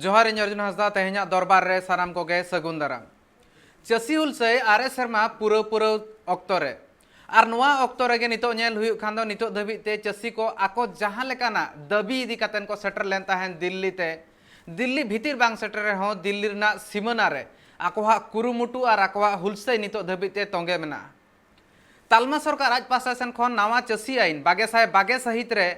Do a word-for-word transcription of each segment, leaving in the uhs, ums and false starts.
ᱡᱚᱦᱟᱨ, ᱤᱧ ᱚᱨᱡᱩᱱ ᱦᱟᱸᱥᱫᱟ᱾ ᱛᱮᱦᱮᱧᱟᱜ ᱫᱚᱨᱵᱟᱨ ᱨᱮ ᱥᱟᱱᱟᱢ ᱠᱚᱜᱮ ᱥᱟᱹᱜᱩᱱ ᱫᱟᱨᱟᱢ᱾ ᱪᱟᱹᱥᱤ ᱦᱩᱞᱥᱟᱹᱭ ᱟᱨᱮ ᱥᱮᱨᱢᱟ ᱯᱩᱨᱟᱹᱣ ᱯᱩᱨᱟᱹᱣ ᱚᱠᱛᱚ ᱨᱮ, ᱟᱨ ᱱᱚᱣᱟ ᱚᱠᱛᱚ ᱨᱮᱜᱮ ᱱᱤᱛᱚᱜ ᱧᱮᱞ ᱦᱩᱭᱩᱜ ᱠᱷᱟᱱ ᱫᱚ, ᱱᱤᱛᱚᱜ ᱫᱷᱟᱹᱵᱤᱡ ᱛᱮ ᱪᱟᱹᱥᱤ ᱠᱚ ᱟᱠᱚ ᱡᱟᱦᱟᱸ ᱞᱮᱠᱟᱱᱟᱜ ᱫᱟᱹᱵᱤ ᱤᱫᱤ ᱠᱟᱛᱮᱱ ᱠᱚ ᱥᱮᱴᱮᱨ ᱞᱮᱱ ᱛᱟᱦᱮᱸᱱ ᱫᱤᱞᱞᱤ ᱛᱮ, ᱫᱤᱞᱞᱤ ᱵᱷᱤᱛᱤᱨ ᱵᱟᱝ ᱥᱮᱴᱮᱨ ᱨᱮᱦᱚᱸ, ᱫᱤᱞᱞᱤ ᱨᱮᱱᱟᱜ ᱥᱤᱢᱟᱹᱱᱟ ᱨᱮ ᱟᱠᱚᱣᱟᱜ ᱠᱩᱨᱩᱢᱩᱴᱩ ᱟᱨ ᱟᱠᱚᱣᱟᱜ ᱦᱩᱞᱥᱟᱹᱭ ᱱᱤᱛᱚᱜ ᱫᱷᱟᱹᱵᱤᱡ ᱛᱮ ᱛᱚᱸᱜᱮ ᱢᱮᱱᱟᱜᱼᱟ᱾ ᱛᱟᱞᱢᱟ ᱥᱚᱨᱠᱟᱨ ᱟᱡ ᱯᱟᱦᱴᱟ ᱥᱮᱱ ᱠᱷᱚᱱ ᱱᱟᱣᱟ ᱪᱟᱹᱥᱤ ᱟᱹᱭᱤᱱ ᱵᱟᱜᱮ ᱥᱟᱭ ᱵᱟᱜᱮ ᱥᱟᱹᱦᱤᱛ ᱨᱮ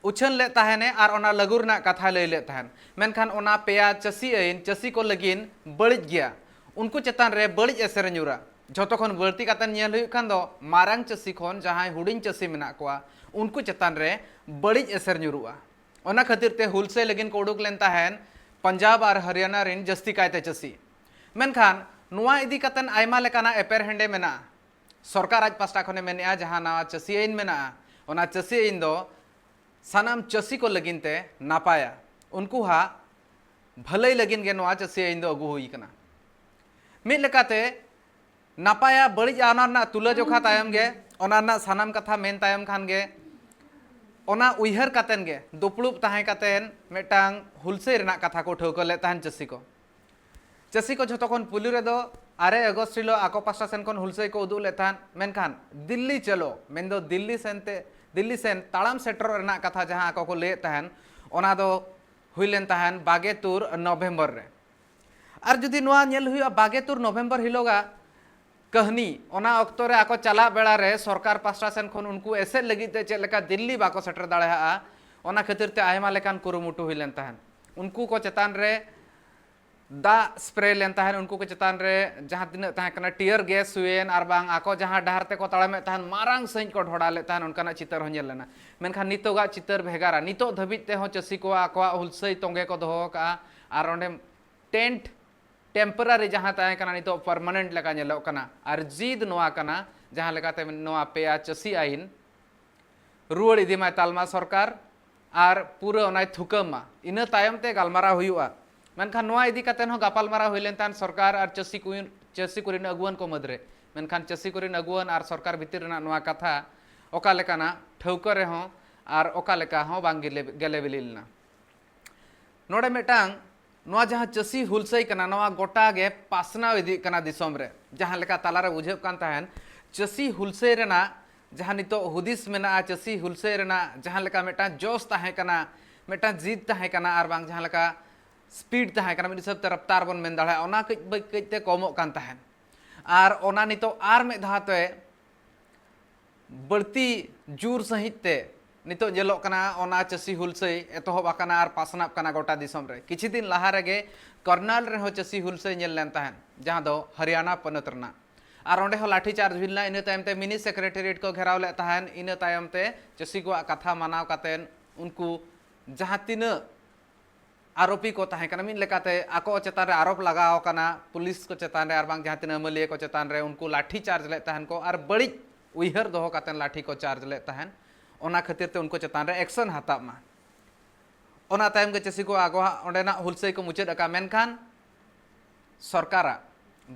ᱩᱪᱷᱟᱹᱱ ᱞᱮᱫ ᱛᱟᱦᱮᱱᱮ ᱟᱨ ᱚᱱᱟ ᱞᱟᱹᱜᱩ ᱨᱮᱱᱟᱜ ᱠᱟᱛᱷᱟᱭ ᱞᱟᱹᱭ ᱞᱮᱫ ᱛᱟᱦᱮᱱ, ᱢᱮᱱᱠᱷᱟᱱ ᱚᱱᱟ ᱯᱮᱭᱟ ᱪᱟᱹᱥᱤ ᱟᱹᱭᱤᱱ ᱪᱟᱹᱥᱤ ᱠᱚ ᱞᱟᱹᱜᱤᱫ ᱵᱟᱹᱲᱤᱡ ᱜᱮᱭᱟ, ᱩᱱᱠᱩ ᱪᱮᱛᱟᱱ ᱨᱮ ᱵᱟᱹᱲᱤᱡ ᱮᱥᱮᱨ ᱧᱩᱨᱟ᱾ ᱡᱷᱚᱛᱚ ᱠᱷᱚᱱ ᱵᱟᱹᱲᱛᱤ ᱠᱟᱛᱮ ᱧᱮᱞ ᱦᱩᱭᱩᱜ ᱠᱷᱟᱱ ᱫᱚ, ᱢᱟᱨᱟᱝ ᱪᱟᱹᱥᱤ ᱠᱷᱚᱱ ᱡᱟᱦᱟᱸᱭ ᱦᱩᱰᱤᱧ ᱪᱟᱹᱥᱤ ᱢᱮᱱᱟᱜ ᱠᱚᱣᱟ, ᱩᱱᱠᱩ ᱪᱮᱛᱟᱱ ᱨᱮ ᱵᱟᱹᱲᱤᱡ ᱮᱥᱮᱨ ᱧᱩᱨᱩᱜᱼᱟ᱾ ᱚᱱᱟ ᱠᱷᱟᱹᱛᱤᱨ ᱛᱮ ᱦᱩᱞᱥᱟᱹᱭ ᱞᱟᱹᱜᱤᱫ ᱠᱚ ᱩᱰᱩᱠ ᱞᱮᱱ ᱛᱟᱦᱮᱱ ᱯᱟᱧᱡᱟᱵᱽ ᱟᱨ ᱦᱚᱨᱤᱭᱟᱱᱟ ᱨᱮᱱ ᱡᱟᱹᱥᱛᱤ ᱠᱟᱭᱛᱮ ᱪᱟᱹᱥᱤ᱾ ᱢᱮᱱᱠᱷᱟᱱ ᱱᱚᱣᱟ ᱤᱫᱤ ᱠᱟᱛᱮ ᱟᱭᱢᱟ ᱞᱮᱠᱟᱱᱟᱜ ᱮᱯᱮᱨ ᱦᱮᱸᱰᱮ ᱢᱮᱱᱟᱜᱼᱟ᱾ ᱥᱚᱨᱠᱟᱨ ᱟᱡ ᱯᱟᱦᱴᱟ ᱠᱷᱚᱱᱮ ᱢᱮᱱᱮᱫᱼᱟ, ᱡᱟᱦᱟᱸ ᱱᱟᱣᱟ ᱪᱟᱹᱥᱤ ᱟᱹᱭᱤᱱ ᱢᱮᱱᱟᱜᱼᱟ, ᱚᱱᱟ ᱪᱟᱹᱥᱤ ᱟᱹᱭᱤᱱ ᱫᱚ ᱥᱟᱱᱟᱢ ᱪᱟᱹᱥᱤ ᱠᱚ ᱞᱟᱹᱜᱤᱫ ᱛᱮ ᱱᱟᱯᱟᱭᱟ, ᱩᱱᱠᱩᱣᱟᱜ ᱵᱷᱟᱹᱞᱟᱹᱭ ᱞᱟᱹᱜᱤᱫ ᱜᱮ ᱱᱚᱣᱟ ᱪᱟᱹᱥᱤ ᱟᱹᱭᱤᱱ ᱫᱚ ᱟᱹᱜᱩ ᱦᱩᱭ ᱠᱟᱱᱟ᱾ ᱢᱤᱫ ᱞᱮᱠᱟᱛᱮ ᱱᱟᱯᱟᱭᱟ ᱵᱟᱹᱲᱤᱡᱼᱟ, ᱚᱱᱟ ᱨᱮᱱᱟᱜ ᱛᱩᱞᱟᱹᱡᱚᱠᱷᱟ ᱛᱟᱭᱚᱢ ᱜᱮ, ᱚᱱᱟ ᱨᱮᱱᱟᱜ ᱥᱟᱱᱟᱢ ᱠᱟᱛᱷᱟ ᱢᱮᱱ ᱛᱟᱭᱚᱢ ᱠᱷᱟᱱ ᱜᱮ, ᱚᱱᱟ ᱩᱭᱦᱟᱹᱨ ᱠᱟᱛᱮᱱ ᱜᱮ, ᱫᱩᱯᱲᱩᱵ ᱛᱟᱦᱮᱸ ᱠᱟᱛᱮᱱ ᱢᱤᱫᱴᱟᱝ ᱦᱩᱞᱥᱟᱹᱭ ᱨᱮᱱᱟᱜ ᱠᱟᱛᱷᱟ ᱠᱚ ᱴᱷᱟᱹᱣᱠᱟᱹ ᱞᱮᱫ ᱛᱟᱦᱮᱱ ᱪᱟᱹᱥᱤ ᱠᱚ᱾ ᱪᱟᱹᱥᱤ ᱠᱚ ᱡᱷᱚᱛᱚ ᱠᱷᱚᱱ ᱯᱩᱭᱞᱩ ᱨᱮᱫᱚ ᱟᱨᱮ ᱟᱜᱚᱥᱴ ᱦᱤᱞᱳᱜ ᱟᱠᱚ ᱯᱟᱦᱴᱟ ᱥᱮᱱ ᱠᱷᱚᱱ ᱦᱩᱞᱥᱟᱹᱭ ᱠᱚ ᱩᱫᱩᱜ ᱞᱮᱫ ᱛᱟᱦᱮᱸᱫ, ᱢᱮᱱᱠᱷᱟᱱ ᱫᱤᱞᱞᱤ ᱪᱚᱞᱚ, ᱢᱮᱱᱫᱚ ᱫᱤᱞᱞᱤ ᱥᱮᱱ ᱛᱮ, ᱫᱤᱞᱞᱤ ᱥᱮᱱ ᱛᱟᱲᱟᱢ ᱥᱮᱴᱮᱨᱚᱜ ᱨᱮᱱᱟᱜ ᱠᱟᱛᱷᱟ ᱡᱟᱦᱟᱸ ᱟᱠᱚ ᱠᱚ ᱞᱟᱹᱭᱮᱫ ᱛᱟᱦᱮᱸᱱ, ᱚᱱᱟ ᱫᱚ ᱦᱩᱭ ᱞᱮᱱ ᱛᱟᱦᱮᱸᱱ ᱵᱟᱜᱮ ᱛᱩᱨ ᱱᱚᱵᱷᱮᱢᱵᱚᱨ ᱨᱮ᱾ ᱟᱨ ᱡᱩᱫᱤ ᱱᱚᱣᱟ ᱧᱮᱞ ᱦᱩᱭᱩᱜᱼᱟ, ᱵᱟᱜᱮ ᱛᱩᱨ ᱱᱚᱵᱷᱮᱢᱵᱚᱨ ᱦᱤᱞᱳᱜᱟᱜ ᱠᱟᱹᱦᱱᱤ, ᱚᱱᱟ ᱚᱠᱛᱚ ᱨᱮ ᱟᱠᱚ ᱪᱟᱞᱟᱜ ᱵᱮᱲᱟ ᱨᱮ ᱥᱚᱨᱠᱟᱨ ᱯᱟᱦᱴᱟ ᱥᱮᱱ ᱠᱷᱚᱱ ᱩᱱᱠᱩ ᱮᱥᱮᱫ ᱞᱟᱹᱜᱤᱫ ᱛᱮ ᱪᱮᱫ ᱞᱮᱠᱟ ᱫᱤᱞᱞᱤ ᱵᱟᱠᱚ ᱥᱮᱴᱮᱨ ᱫᱟᱲᱮᱭᱟᱜᱼᱟ, ᱚᱱᱟ ᱠᱷᱟᱹᱛᱤᱨ ᱛᱮ ᱟᱭᱢᱟ ᱞᱮᱠᱟᱱ ᱠᱩᱨᱩᱢᱩᱴᱩ ᱦᱩᱭ ᱞᱮᱱ ᱛᱟᱦᱮᱸᱱ᱾ ᱩᱱᱠᱩ ᱠᱚ ᱪᱮᱛᱟᱱ ᱨᱮ ᱫᱟᱜ ᱥᱯᱨᱮ ᱞᱮᱱ ᱛᱟᱦᱮᱸᱱ, ᱩᱱᱠᱩ ᱠᱚ ᱪᱮᱛᱟᱱ ᱨᱮ ᱡᱟᱦᱟᱸ ᱛᱤᱱᱟᱹᱜ ᱛᱟᱦᱮᱸ ᱠᱟᱱᱟ ᱴᱤᱭᱟᱨ ᱜᱮᱥ ᱦᱩᱭᱮᱱ, ᱟᱨ ᱵᱟᱝ ᱟᱠᱚ ᱡᱟᱦᱟᱸ ᱰᱟᱦᱟᱨ ᱛᱮᱠᱚ ᱛᱟᱲᱟᱢᱮᱫ ᱛᱟᱦᱮᱸᱱ, ᱢᱟᱨᱟᱝ ᱥᱟᱺᱦᱤᱡ ᱠᱚ ᱰᱷᱚᱰᱟ ᱞᱮᱫ ᱛᱟᱦᱮᱸᱱ, ᱚᱱᱠᱟᱱᱟᱜ ᱪᱤᱛᱟᱹᱨ ᱦᱚᱸ ᱧᱮᱞ ᱞᱮᱱᱟ᱾ ᱢᱮᱱᱠᱷᱟᱱ ᱱᱤᱛᱚᱜᱟᱜ ᱪᱤᱛᱟᱹᱨ ᱵᱷᱮᱜᱟᱨᱟ᱾ ᱱᱤᱛᱚᱜ ᱫᱷᱟᱹᱵᱤᱡ ᱛᱮᱦᱚᱸ ᱪᱟᱹᱥᱤ ᱠᱚ ᱟᱠᱚᱣᱟᱜ ᱦᱩᱞᱥᱟᱹᱭ ᱛᱚᱸᱜᱮ ᱠᱚ ᱫᱚᱦᱚ ᱟᱠᱟᱫᱼᱟ, ᱟᱨ ᱚᱸᱰᱮ ᱴᱮᱱᱴ ᱴᱮᱢᱯᱳᱨᱟᱨᱤ ᱡᱟᱦᱟᱸ ᱛᱟᱦᱮᱸ ᱠᱟᱱᱟ, ᱱᱤᱛᱚᱜ ᱯᱟᱨᱢᱟᱱᱮᱱᱴ ᱞᱮᱠᱟ ᱧᱮᱞᱚᱜ ᱠᱟᱱᱟ᱾ ᱟᱨ ᱡᱤᱫ ᱱᱚᱣᱟ ᱠᱟᱱᱟ, ᱡᱟᱦᱟᱸ ᱞᱮᱠᱟᱛᱮ ᱱᱚᱣᱟ ᱯᱮᱭᱟ ᱪᱟᱹᱥᱤ ᱟᱹᱭᱤᱱ ᱨᱩᱣᱟᱹᱲ ᱤᱫᱤ ᱢᱟᱭ ᱛᱟᱞᱢᱟ ᱥᱚᱨᱠᱟᱨ ᱟᱨ ᱯᱩᱨᱟᱹ ᱚᱱᱟᱭ ᱛᱷᱩᱠᱟᱹᱢ ᱢᱟ, ᱤᱱᱟᱹ ᱛᱟᱭᱚᱢ ᱛᱮ ᱜᱟᱞᱢᱟᱨᱟᱣ ᱦᱩᱭᱩᱜᱼᱟ᱾ ᱢᱮᱱᱠᱷᱟᱱ ᱱᱚᱣᱟ ᱤᱫᱤ ᱠᱟᱛᱮ ᱦᱚᱸ ᱜᱟᱯᱟᱞᱢᱟᱨᱟᱣ ᱦᱩᱭ ᱞᱮᱱ ᱛᱟᱦᱮᱸᱫ ᱥᱚᱨᱠᱟᱨ ᱟᱨ ᱪᱟᱹᱥᱤ ᱠᱚ, ᱪᱟᱹᱥᱤ ᱠᱚᱨᱮᱱ ᱟᱹᱜᱩᱣᱟᱹᱱ ᱠᱚ ᱢᱩᱫᱽᱨᱮ᱾ ᱢᱮᱱᱠᱷᱟᱱ ᱪᱟᱹᱥᱤ ᱠᱚᱨᱮᱱ ᱟᱹᱜᱩᱣᱟᱹᱱ ᱟᱨ ᱥᱚᱨᱠᱟᱨ ᱵᱷᱤᱛᱤᱨ ᱨᱮᱱᱟᱜ ᱱᱚᱣᱟ ᱠᱟᱛᱷᱟ ᱚᱠᱟ ᱞᱮᱠᱟᱱᱟᱜ ᱴᱷᱟᱹᱣᱠᱟᱹ ᱨᱮᱦᱚᱸ ᱟᱨ ᱚᱠᱟ ᱞᱮᱠᱟ ᱦᱚᱸ ᱵᱟᱝ ᱜᱮᱞᱮ, ᱜᱮᱞᱮ ᱵᱤᱞᱤ ᱞᱮᱱᱟ᱾ ᱱᱚᱰᱮ ᱢᱤᱫᱴᱟᱝ ᱱᱚᱣᱟ ᱡᱟᱦᱟᱸ ᱪᱟᱹᱥᱤ ᱦᱩᱞᱥᱟᱹᱭ ᱠᱟᱱᱟ, ᱱᱚᱣᱟ ᱜᱚᱴᱟ ᱜᱮ ᱯᱟᱥᱱᱟᱣ ᱤᱫᱤᱜ ᱠᱟᱱᱟ ᱫᱤᱥᱚᱢ ᱨᱮ᱾ ᱡᱟᱦᱟᱸ ᱞᱮᱠᱟ ᱛᱟᱞᱟᱨᱮ ᱵᱩᱡᱷᱟᱹᱜ ᱠᱟᱱ ᱛᱟᱦᱮᱱ, ᱪᱟᱹᱥᱤ ᱦᱩᱞᱥᱟᱹᱭ ᱨᱮᱱᱟᱜ ᱡᱟᱦᱟᱸ ᱱᱤᱛᱚᱜ ᱦᱩᱫᱤᱥ ᱢᱮᱱᱟᱜᱼᱟ, ᱪᱟᱹᱥᱤ ᱦᱩᱞᱥᱟᱹᱭ ᱨᱮᱱᱟᱜ ᱡᱟᱦᱟᱸ ᱞᱮᱠᱟ ᱢᱤᱫᱴᱟᱝ ᱡᱚᱥ ᱛᱟᱦᱮᱸ ᱠᱟᱱᱟ, ᱢᱤᱫᱴᱟᱝ ᱡᱤᱫ ᱛᱟᱦᱮᱸ ᱠᱟᱱᱟ, ᱟᱨ ᱵᱟᱝ ᱡᱟᱦᱟᱸ ᱞᱮᱠᱟ ᱥᱯᱤᱰ ᱛᱟᱦᱮᱸ ᱠᱟᱱᱟ, ᱢᱤᱫ ᱦᱤᱥᱟᱹᱵ ᱛᱮ ᱨᱟᱯᱛᱟᱨ ᱵᱚᱱ ᱢᱮᱱ ᱫᱟᱲᱮᱭᱟᱜᱼᱟ, ᱚᱱᱟ ᱠᱟᱹᱡ ᱵᱟᱹᱭ ᱠᱟᱹᱡ ᱛᱮ ᱠᱚᱢᱚᱜ ᱠᱟᱱ ᱛᱟᱦᱮᱸᱱ᱾ ᱟᱨ ᱚᱱᱟ ᱱᱤᱛᱚᱜ ᱟᱨ ᱢᱤᱫ ᱫᱷᱟᱣ ᱛᱮ ᱵᱟᱹᱲᱛᱤ ᱡᱳᱨ ᱥᱟᱺᱦᱤᱡ ᱛᱮ ᱱᱤᱛᱚᱜ ᱧᱮᱞᱚᱜ ᱠᱟᱱᱟ, ᱚᱱᱟ ᱪᱟᱹᱥᱤ ᱦᱩᱞᱥᱟᱹᱭ ᱮᱛᱚᱦᱚᱵ ᱟᱠᱟᱱᱟ ᱟᱨ ᱯᱟᱥᱱᱟᱜ ᱠᱟᱱᱟ ᱜᱚᱴᱟ ᱫᱤᱥᱚᱢ ᱨᱮ᱾ ᱠᱤᱪᱷᱩ ᱫᱤᱱ ᱞᱟᱦᱟ ᱨᱮᱜᱮ ᱠᱚᱨᱱᱟᱞ ᱨᱮᱦᱚᱸ ᱪᱟᱹᱥᱤ ᱦᱩᱞᱥᱟᱹᱭ ᱧᱮᱞ ᱞᱮᱱ ᱛᱟᱦᱮᱸᱱ, ᱡᱟᱦᱟᱸ ᱫᱚ ᱦᱚᱨᱤᱭᱟᱱᱟ ᱯᱚᱱᱚᱛ ᱨᱮᱱᱟᱜ᱾ ᱟᱨ ᱚᱸᱰᱮ ᱦᱚᱸ ᱞᱟᱴᱷᱤ ᱪᱟᱨᱡᱽ ᱦᱩᱭ ᱞᱮᱱᱟ, ᱤᱱᱟᱹ ᱛᱟᱭᱚᱢ ᱛᱮ ᱢᱤᱱᱤ ᱥᱮᱠᱨᱮᱴᱟᱨᱤᱭᱮᱴ ᱠᱚ ᱜᱷᱮᱨᱟᱣ ᱞᱮᱫ ᱛᱟᱦᱮᱸᱱ, ᱤᱱᱟᱹ ᱛᱟᱭᱚᱢ ᱛᱮ ᱪᱟᱹᱥᱤ ᱠᱚᱣᱟᱜ ᱠᱟᱛᱷᱟ ᱢᱟᱱᱟᱣ ᱠᱟᱛᱮᱫ ᱩᱱᱠᱩ ᱡᱟᱦᱟᱸ ᱛᱤᱱᱟᱹᱜ ᱟᱨᱳᱯᱤ ᱠᱚ ᱛᱟᱦᱮᱸ ᱠᱟᱱᱟ, ᱢᱤᱫ ᱞᱮᱠᱟᱛᱮ ᱟᱠᱚ ᱪᱮᱛᱟᱱ ᱨᱮ ᱟᱨᱳᱯ ᱞᱟᱜᱟᱣ ᱟᱠᱟᱱᱟ, ᱯᱩᱞᱤᱥ ᱠᱚ ᱪᱮᱛᱟᱱ ᱨᱮ ᱟᱨ ᱵᱟᱝ ᱡᱟᱦᱟᱸ ᱛᱤᱱᱟᱹᱜ ᱟᱹᱢᱟᱹᱞᱤᱭᱟᱹ ᱠᱚ ᱪᱮᱛᱟᱱ ᱨᱮ ᱩᱱᱠᱩ ᱞᱟᱴᱷᱤ ᱪᱟᱨᱡᱽ ᱞᱮᱫ ᱛᱟᱦᱮᱸᱱ ᱠᱚ ᱟᱨ ᱵᱟᱹᱲᱤᱡ ᱩᱭᱦᱟᱹᱨ ᱫᱚᱦᱚ ᱠᱟᱛᱮᱫ ᱞᱟᱴᱷᱤ ᱠᱚ ᱪᱟᱨᱡᱽ ᱞᱮᱫ ᱛᱟᱦᱮᱸᱱ, ᱚᱱᱟ ᱠᱷᱟᱹᱛᱤᱨ ᱛᱮ ᱩᱱᱠᱩ ᱪᱮᱛᱟᱱ ᱨᱮ ᱮᱠᱥᱚᱱ ᱦᱟᱛᱟᱜ ᱢᱟ᱾ ᱚᱱᱟ ᱛᱟᱭᱚᱢ ᱜᱮ ᱪᱟᱹᱥᱤ ᱠᱚ ᱟᱠᱚᱣᱟᱜ ᱚᱸᱰᱮᱱᱟᱜ ᱦᱩᱞᱥᱟᱹᱭ ᱠᱚ ᱢᱩᱪᱟᱹᱫ ᱟᱠᱟᱫ, ᱢᱮᱱᱠᱷᱟᱱ ᱥᱚᱨᱠᱟᱨᱟᱜ,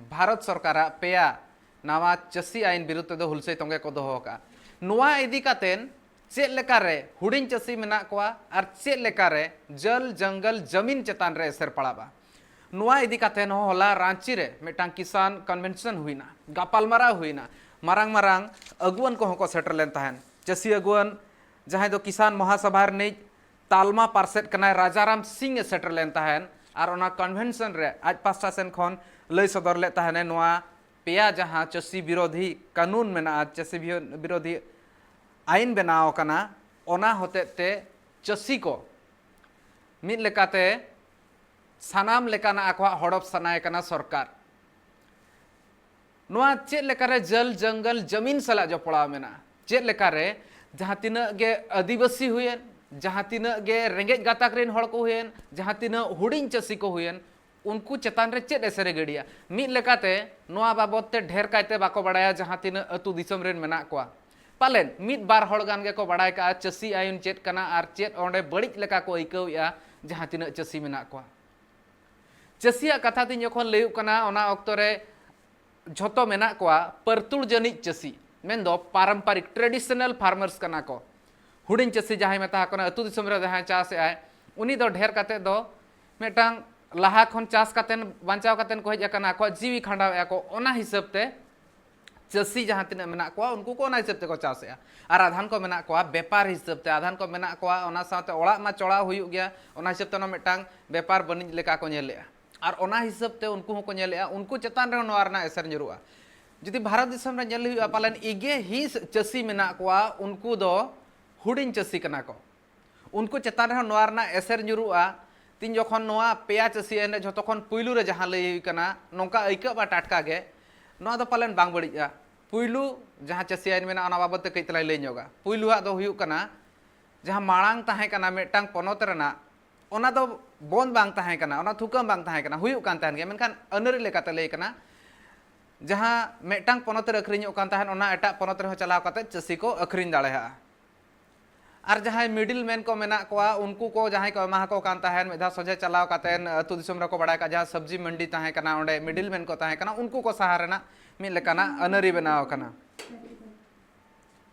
ᱵᱷᱟᱨᱚᱛ ᱥᱚᱨᱠᱟᱨᱟᱜ ᱯᱮᱭᱟ ᱱᱟᱣᱟ ᱪᱟᱹᱥᱤ ᱟᱭᱤᱱ ᱵᱤᱨᱩᱫᱷ ᱛᱮᱫᱚ ᱦᱩᱞᱥᱟᱹᱭ ᱛᱚᱸᱜᱮ ᱠᱚ ᱫᱚᱦᱚ ᱟᱠᱟᱫᱼᱟ᱾ ᱱᱚᱣᱟ ᱤᱫᱤ ᱠᱟᱛᱮᱱ ᱪᱮᱫ ᱞᱮᱠᱟᱨᱮ ᱦᱩᱰᱤᱧ ᱪᱟᱹᱥᱤ ᱢᱮᱱᱟᱜ ᱠᱚᱣᱟ ᱟᱨ ᱪᱮᱫ ᱞᱮᱠᱟᱨᱮ ᱡᱚᱞ ᱡᱚᱝᱜᱚᱞ ᱡᱟᱢᱤᱱ ᱪᱮᱛᱟᱱ ᱨᱮ ᱮᱥᱮᱨ ᱯᱟᱲᱟᱜᱼᱟ, ᱱᱚᱣᱟ ᱤᱫᱤ ᱠᱟᱛᱮᱱ ᱦᱚᱸ ᱦᱚᱞᱟ ᱨᱟᱸᱪᱤ ᱨᱮ ᱢᱤᱫᱴᱟᱝ ᱠᱤᱥᱟᱱ ᱠᱚᱱᱵᱷᱮᱱᱥᱚᱱ ᱦᱩᱭᱱᱟ, ᱜᱟᱯᱟᱞᱢᱟᱨᱟᱣ ᱦᱩᱭᱱᱟ᱾ ᱢᱟᱨᱟᱝ ᱢᱟᱨᱟᱝ ᱟᱹᱜᱩᱣᱟᱹᱱ ᱠᱚᱦᱚᱸ ᱠᱚ ᱥᱮᱴᱮᱨ ᱞᱮᱱ ᱛᱟᱦᱮᱸᱱ᱾ ᱪᱟᱹᱥᱤ ᱟᱹᱜᱩᱣᱟᱹᱱ, ᱡᱟᱦᱟᱸᱭ ᱫᱚ ᱠᱤᱥᱟᱱ ᱢᱚᱦᱟᱥᱚᱵᱷᱟ ᱨᱤᱱᱤᱡ ᱛᱟᱞᱢᱟ ᱯᱟᱨᱥᱮᱫ ᱠᱟᱱᱟᱭ, ᱨᱟᱡᱟᱨᱟᱢ ᱥᱤᱝ ᱮ ᱥᱮᱴᱮᱨ ᱞᱮᱱ ᱛᱟᱦᱮᱸᱱ ᱟᱨ ᱚᱱᱟ ᱠᱚᱱᱵᱷᱮᱱᱥᱚᱱ ᱨᱮ ᱟᱡ ᱯᱟᱥᱴᱟ ᱥᱮᱱ ᱠᱷᱚᱱ ᱞᱟᱹᱭ ᱥᱚᱫᱚᱨ ᱞᱮᱫ ᱛᱟᱦᱮᱸᱱᱮ, ᱱᱚᱣᱟ ᱯᱮᱭᱟ ᱡᱟᱦᱟᱸ ᱪᱟᱹᱥᱤ ᱵᱤᱨᱳᱫᱷᱤ ᱠᱟᱹᱱᱩᱱ ᱢᱮᱱᱟᱜᱼᱟ, ᱪᱟᱹᱥᱤ ᱵᱤᱨᱳ-, ᱵᱤᱨᱳᱫᱷᱤ ᱟᱭᱤᱱ ᱵᱮᱱᱟᱣ ᱟᱠᱟᱱᱟ, ᱚᱱᱟ ᱦᱚᱛᱮᱡ ᱛᱮ ᱪᱟᱹᱥᱤ ᱠᱚ ᱢᱤᱫ ᱞᱮᱠᱟᱛᱮ ᱥᱟᱱᱟᱢ ᱞᱮᱠᱟᱱᱟᱜ ᱟᱠᱚᱣᱟᱜ ᱦᱚᱲᱚᱯ ᱥᱟᱱᱟᱭᱮ ᱠᱟᱱᱟ ᱥᱚᱨᱠᱟᱨ᱾ ᱱᱚᱣᱟ ᱪᱮᱫ ᱞᱮᱠᱟᱨᱮ ᱡᱚᱞ ᱡᱚᱝᱜᱚᱞ ᱡᱟᱢᱤᱱ ᱥᱟᱞᱟᱜ ᱡᱚᱯᱲᱟᱣ ᱢᱮᱱᱟᱜᱼᱟ? ᱪᱮᱫ ᱞᱮᱠᱟᱨᱮ ᱡᱟᱦᱟᱸ ᱛᱤᱱᱟᱹᱜ ᱜᱮ ᱟᱹᱫᱤᱵᱟᱹᱥᱤ ᱦᱩᱭᱮᱱ, ᱡᱟᱦᱟᱸ ᱛᱤᱱᱟᱹᱜ ᱜᱮ ᱨᱮᱸᱜᱮᱡ ᱜᱟᱛᱟᱠ ᱨᱮᱱ ᱦᱚᱲ ᱠᱚ ᱦᱩᱭᱮᱱ, ᱡᱟᱦᱟᱸ ᱛᱤᱱᱟᱹᱜ ᱦᱩᱰᱤᱧ ᱪᱟᱹᱥᱤ ᱠᱚ ᱦᱩᱭᱮᱱ, ᱩᱱᱠᱩ ᱪᱮᱛᱟᱱ ᱨᱮ ᱪᱮᱫ ᱮᱥᱮᱨᱮ ᱜᱤᱰᱤᱭᱟ? ᱢᱤᱫ ᱞᱮᱠᱟᱛᱮ ᱱᱚᱣᱟ ᱵᱟᱵᱚᱫ ᱛᱮ ᱰᱷᱮᱨ ᱠᱟᱭᱛᱮ ᱵᱟᱠᱚ ᱵᱟᱲᱟᱭᱟ ᱡᱟᱦᱟᱸ ᱛᱤᱱᱟᱹᱜ ᱟᱹᱛᱩ ᱫᱤᱥᱚᱢ ᱨᱮᱱ ᱢᱮᱱᱟᱜ ᱠᱚᱣᱟ᱾ ᱯᱟᱞᱮᱱ ᱢᱤᱫ ᱵᱟᱨ ᱦᱚᱲ ᱜᱟᱱ ᱜᱮᱠᱚ ᱵᱟᱲᱟᱭ ᱠᱟᱜᱼᱟ ᱪᱟᱹᱥᱤ ᱟᱭᱤᱱ ᱪᱮᱫ ᱠᱟᱱᱟ ᱟᱨ ᱪᱮᱫ ᱚᱸᱰᱮ ᱵᱟᱹᱲᱤᱡ ᱞᱮᱠᱟ ᱠᱚ ᱟᱹᱭᱠᱟᱹᱣᱮᱫᱼᱟ ᱡᱟᱦᱟᱸ ᱛᱤᱱᱟᱹᱜ ᱪᱟᱹᱥᱤ ᱢᱮᱱᱟᱜ ᱠᱚᱣᱟ᱾ ᱪᱟᱹᱥᱤᱭᱟᱜ ᱠᱟᱛᱷᱟ ᱛᱤᱧ ᱡᱚᱠᱷᱚᱱ ᱞᱟᱹᱭᱩᱜ ᱠᱟᱱᱟ, ᱚᱱᱟ ᱚᱠᱛᱚ ᱨᱮ ᱡᱷᱚᱛᱚ ᱢᱮᱱᱟᱜ ᱠᱚᱣᱟ ᱯᱟᱹᱨᱛᱩᱲ ᱡᱟᱹᱱᱤᱡ ᱪᱟᱹᱥᱤ, ᱢᱮᱱᱫᱚ ᱯᱟᱨᱚᱢᱯᱟᱨᱤᱠ traditional farmers ᱠᱟᱱᱟ ᱠᱚ᱾ ᱦᱩᱰᱤᱧ ᱪᱟᱹᱥᱤ ᱡᱟᱦᱟᱸᱭ ᱢᱮᱛᱟ ᱠᱚ ᱠᱟᱱᱟ, ᱟᱹᱛᱩ ᱫᱤᱥᱚᱢ ᱨᱮ ᱡᱟᱦᱟᱸᱭ ᱪᱟᱥ ᱮᱫᱟᱭ, ᱩᱱᱤ ᱫᱚ ᱰᱷᱮᱨ ᱠᱟᱛᱮ ᱫᱚ ᱢᱤᱫᱴᱟᱝ ᱞᱟᱦᱟ ᱠᱷᱚᱱ ᱪᱟᱥ ᱠᱟᱛᱮᱱ, ᱵᱟᱧᱪᱟᱣ ᱠᱟᱛᱮᱱ ᱠᱚ ᱦᱮᱡ ᱟᱠᱟᱱᱟ, ᱟᱠᱚᱣᱟᱜ ᱡᱤᱣᱤ ᱠᱷᱟᱸᱰᱟᱣᱮᱫᱼᱟ ᱠᱚ, ᱚᱱᱟ ᱦᱤᱥᱟᱹᱵ ᱛᱮ ᱪᱟᱹᱥᱤ ᱡᱟᱦᱟᱸ ᱛᱤᱱᱟᱹᱜ ᱢᱮᱱᱟᱜ ᱠᱚᱣᱟ, ᱩᱱᱠᱩ ᱠᱚ ᱚᱱᱟ ᱦᱤᱥᱟᱹᱵ ᱛᱮᱠᱚ ᱪᱟᱥᱮᱫᱼᱟ᱾ ᱟᱨ ᱟᱫᱷᱟᱱ ᱠᱚ ᱢᱮᱱᱟᱜ ᱠᱚᱣᱟ ᱵᱮᱯᱟᱨ ᱦᱤᱥᱟᱹᱵ ᱛᱮ, ᱟᱫᱷᱟᱱ ᱠᱚ ᱢᱮᱱᱟᱜ ᱠᱚᱣᱟ ᱚᱱᱟ ᱥᱟᱶᱛᱮ ᱚᱲᱟᱜ ᱢᱟ ᱪᱚᱲᱟᱣ ᱦᱩᱭᱩᱜ ᱜᱮᱭᱟ, ᱚᱱᱟ ᱦᱤᱥᱟᱹᱵ ᱛᱮ ᱚᱱᱟ ᱢᱤᱫᱴᱟᱝ ᱵᱮᱯᱟᱨ ᱵᱟᱹᱱᱤᱡᱽ ᱞᱮᱠᱟ ᱠᱚ ᱧᱮᱞᱮᱫᱼᱟ᱾ ᱟᱨ ᱚᱱᱟ ᱦᱤᱥᱟᱹᱵ ᱛᱮ ᱩᱱᱠᱩ ᱦᱚᱸᱠᱚ ᱧᱮᱞᱮᱫᱼᱟ, ᱩᱱᱠᱩ ᱪᱮᱛᱟᱱ ᱨᱮᱦᱚᱸ ᱱᱚᱣᱟ ᱨᱮᱱᱟᱜ ᱮᱥᱮᱨ ᱧᱩᱨᱩᱜᱼᱟ᱾ ᱡᱩᱫᱤ ᱵᱷᱟᱨᱚᱛ ᱫᱤᱥᱚᱢ ᱨᱮ ᱧᱮᱞ ᱦᱩᱭᱩᱜᱼᱟ, ᱯᱟᱞᱮᱱ ᱤᱜᱮ ᱦᱤᱸᱥ ᱪᱟᱹᱥᱤ ᱢᱮᱱᱟᱜ ᱠᱚᱣᱟ, ᱩᱱᱠᱩ ᱫᱚ ᱦᱩᱰᱤᱧ ᱪᱟᱹᱥᱤ ᱠᱟᱱᱟ ᱠᱚ᱾ ᱩᱱᱠᱩ ᱪᱮᱛᱟᱱ ᱨᱮᱦᱚᱸ ᱱᱚᱣᱟ ᱨᱮᱱᱟᱜ ᱮᱥᱮᱨ ᱧᱩᱨᱩᱜᱼᱟ᱾ ᱛᱤᱱ ᱡᱚᱠᱷᱚᱱ ᱱᱚᱣᱟ ᱯᱮᱭᱟ ᱪᱟᱹᱥᱤ ᱟᱹᱭᱤᱱ ᱨᱮ ᱡᱷᱚᱛᱚ ᱠᱷᱚᱱ ᱯᱩᱭᱞᱩ ᱨᱮ ᱡᱟᱦᱟᱸ ᱞᱟᱹᱭ ᱦᱩᱭ ᱠᱟᱱᱟ, ᱱᱚᱝᱠᱟ ᱟᱹᱭᱠᱟᱹᱜ ᱢᱟ ᱴᱟᱴᱠᱟ ᱜᱮ, ᱱᱚᱣᱟ ᱫᱚ ᱯᱟᱞᱮᱱ ᱵᱟᱝ ᱵᱟᱹᱲᱤᱡᱼᱟ᱾ ᱯᱩᱭᱞᱩ ᱡᱟᱦᱟᱸ ᱪᱟᱹᱥᱤ ᱟᱹᱭᱤᱱ ᱢᱮᱱᱟᱜᱼᱟ, ᱚᱱᱟ ᱵᱟᱵᱚᱫ ᱛᱮ ᱠᱟᱹᱡ ᱛᱮᱞᱟᱧ ᱞᱟᱹᱭ ᱧᱚᱜᱟ᱾ ᱯᱩᱭᱞᱩᱣᱟᱜ ᱫᱚ ᱦᱩᱭᱩᱜ ᱠᱟᱱᱟ, ᱡᱟᱦᱟᱸ ᱢᱟᱲᱟᱝ ᱛᱟᱦᱮᱸ ᱠᱟᱱᱟ ᱢᱤᱫᱴᱟᱝ ᱯᱚᱱᱚᱛ ᱨᱮᱱᱟᱜ, ᱚᱱᱟ ᱫᱚ ᱵᱚᱱᱫ ᱵᱟᱝ ᱛᱟᱦᱮᱸ ᱠᱟᱱᱟ, ᱚᱱᱟ ᱛᱷᱩᱠᱟᱹᱢ ᱵᱟᱝ ᱛᱟᱦᱮᱸ ᱠᱟᱱᱟ, ᱦᱩᱭᱩᱜ ᱠᱟᱱ ᱛᱟᱦᱮᱱ ᱜᱮᱭᱟ, ᱢᱮᱱᱠᱷᱟᱱ ᱟᱹᱱᱟᱹᱨᱤ ᱞᱮᱠᱟᱛᱮ ᱞᱟᱹᱭ ᱠᱟᱱᱟ, ᱡᱟᱦᱟᱸ ᱢᱤᱫᱴᱟᱝ ᱯᱚᱱᱚᱛ ᱨᱮ ᱟᱹᱠᱷᱨᱤᱧᱚᱜ ᱠᱟᱱ ᱛᱟᱦᱮᱸᱫ, ᱚᱱᱟ ᱮᱴᱟᱜ ᱯᱚᱱᱚᱛ ᱨᱮᱦᱚᱸ ᱪᱟᱞᱟᱣ ᱠᱟᱛᱮ ᱪᱟᱹᱥᱤ ᱠᱚ ᱟᱹᱠᱷᱨᱤᱧ ᱫᱟᱲᱮᱭᱟᱜᱼᱟ᱾ ᱟᱨ ᱡᱟᱦᱟᱸᱭ ᱢᱤᱰᱤᱞ ᱢᱮᱱ ᱠᱚ ᱢᱮᱱᱟᱜ ᱠᱚᱣᱟ, ᱩᱱᱠᱩ ᱠᱚ ᱡᱟᱦᱟᱸᱭ ᱠᱚ ᱮᱢᱟ ᱠᱚ ᱠᱟᱱ ᱛᱟᱦᱮᱸᱫ, ᱢᱤᱫ ᱫᱷᱟᱣ ᱥᱚᱡᱷᱮ ᱪᱟᱞᱟᱣ ᱠᱟᱛᱮ ᱟᱹᱛᱩ ᱫᱤᱥᱚᱢ ᱨᱮᱠᱚ ᱵᱟᱲᱟᱭ ᱠᱟᱜ, ᱡᱟᱦᱟᱸ ᱥᱚᱵᱽᱡᱤ ᱢᱟᱱᱰᱤ ᱛᱟᱦᱮᱸ ᱠᱟᱱᱟ, ᱚᱸᱰᱮ ᱢᱤᱰᱤᱞ ᱢᱮᱱ ᱠᱚ ᱛᱟᱦᱮᱸ ᱠᱟᱱᱟ, ᱩᱱᱠᱩ ᱠᱚ ᱥᱟᱦᱟ ᱨᱮᱱᱟᱜ ᱢᱤᱫ ᱞᱮᱠᱟᱱᱟᱜ ᱟᱹᱱᱟᱹᱨᱤ ᱵᱮᱱᱟᱣ ᱟᱠᱟᱱᱟ᱾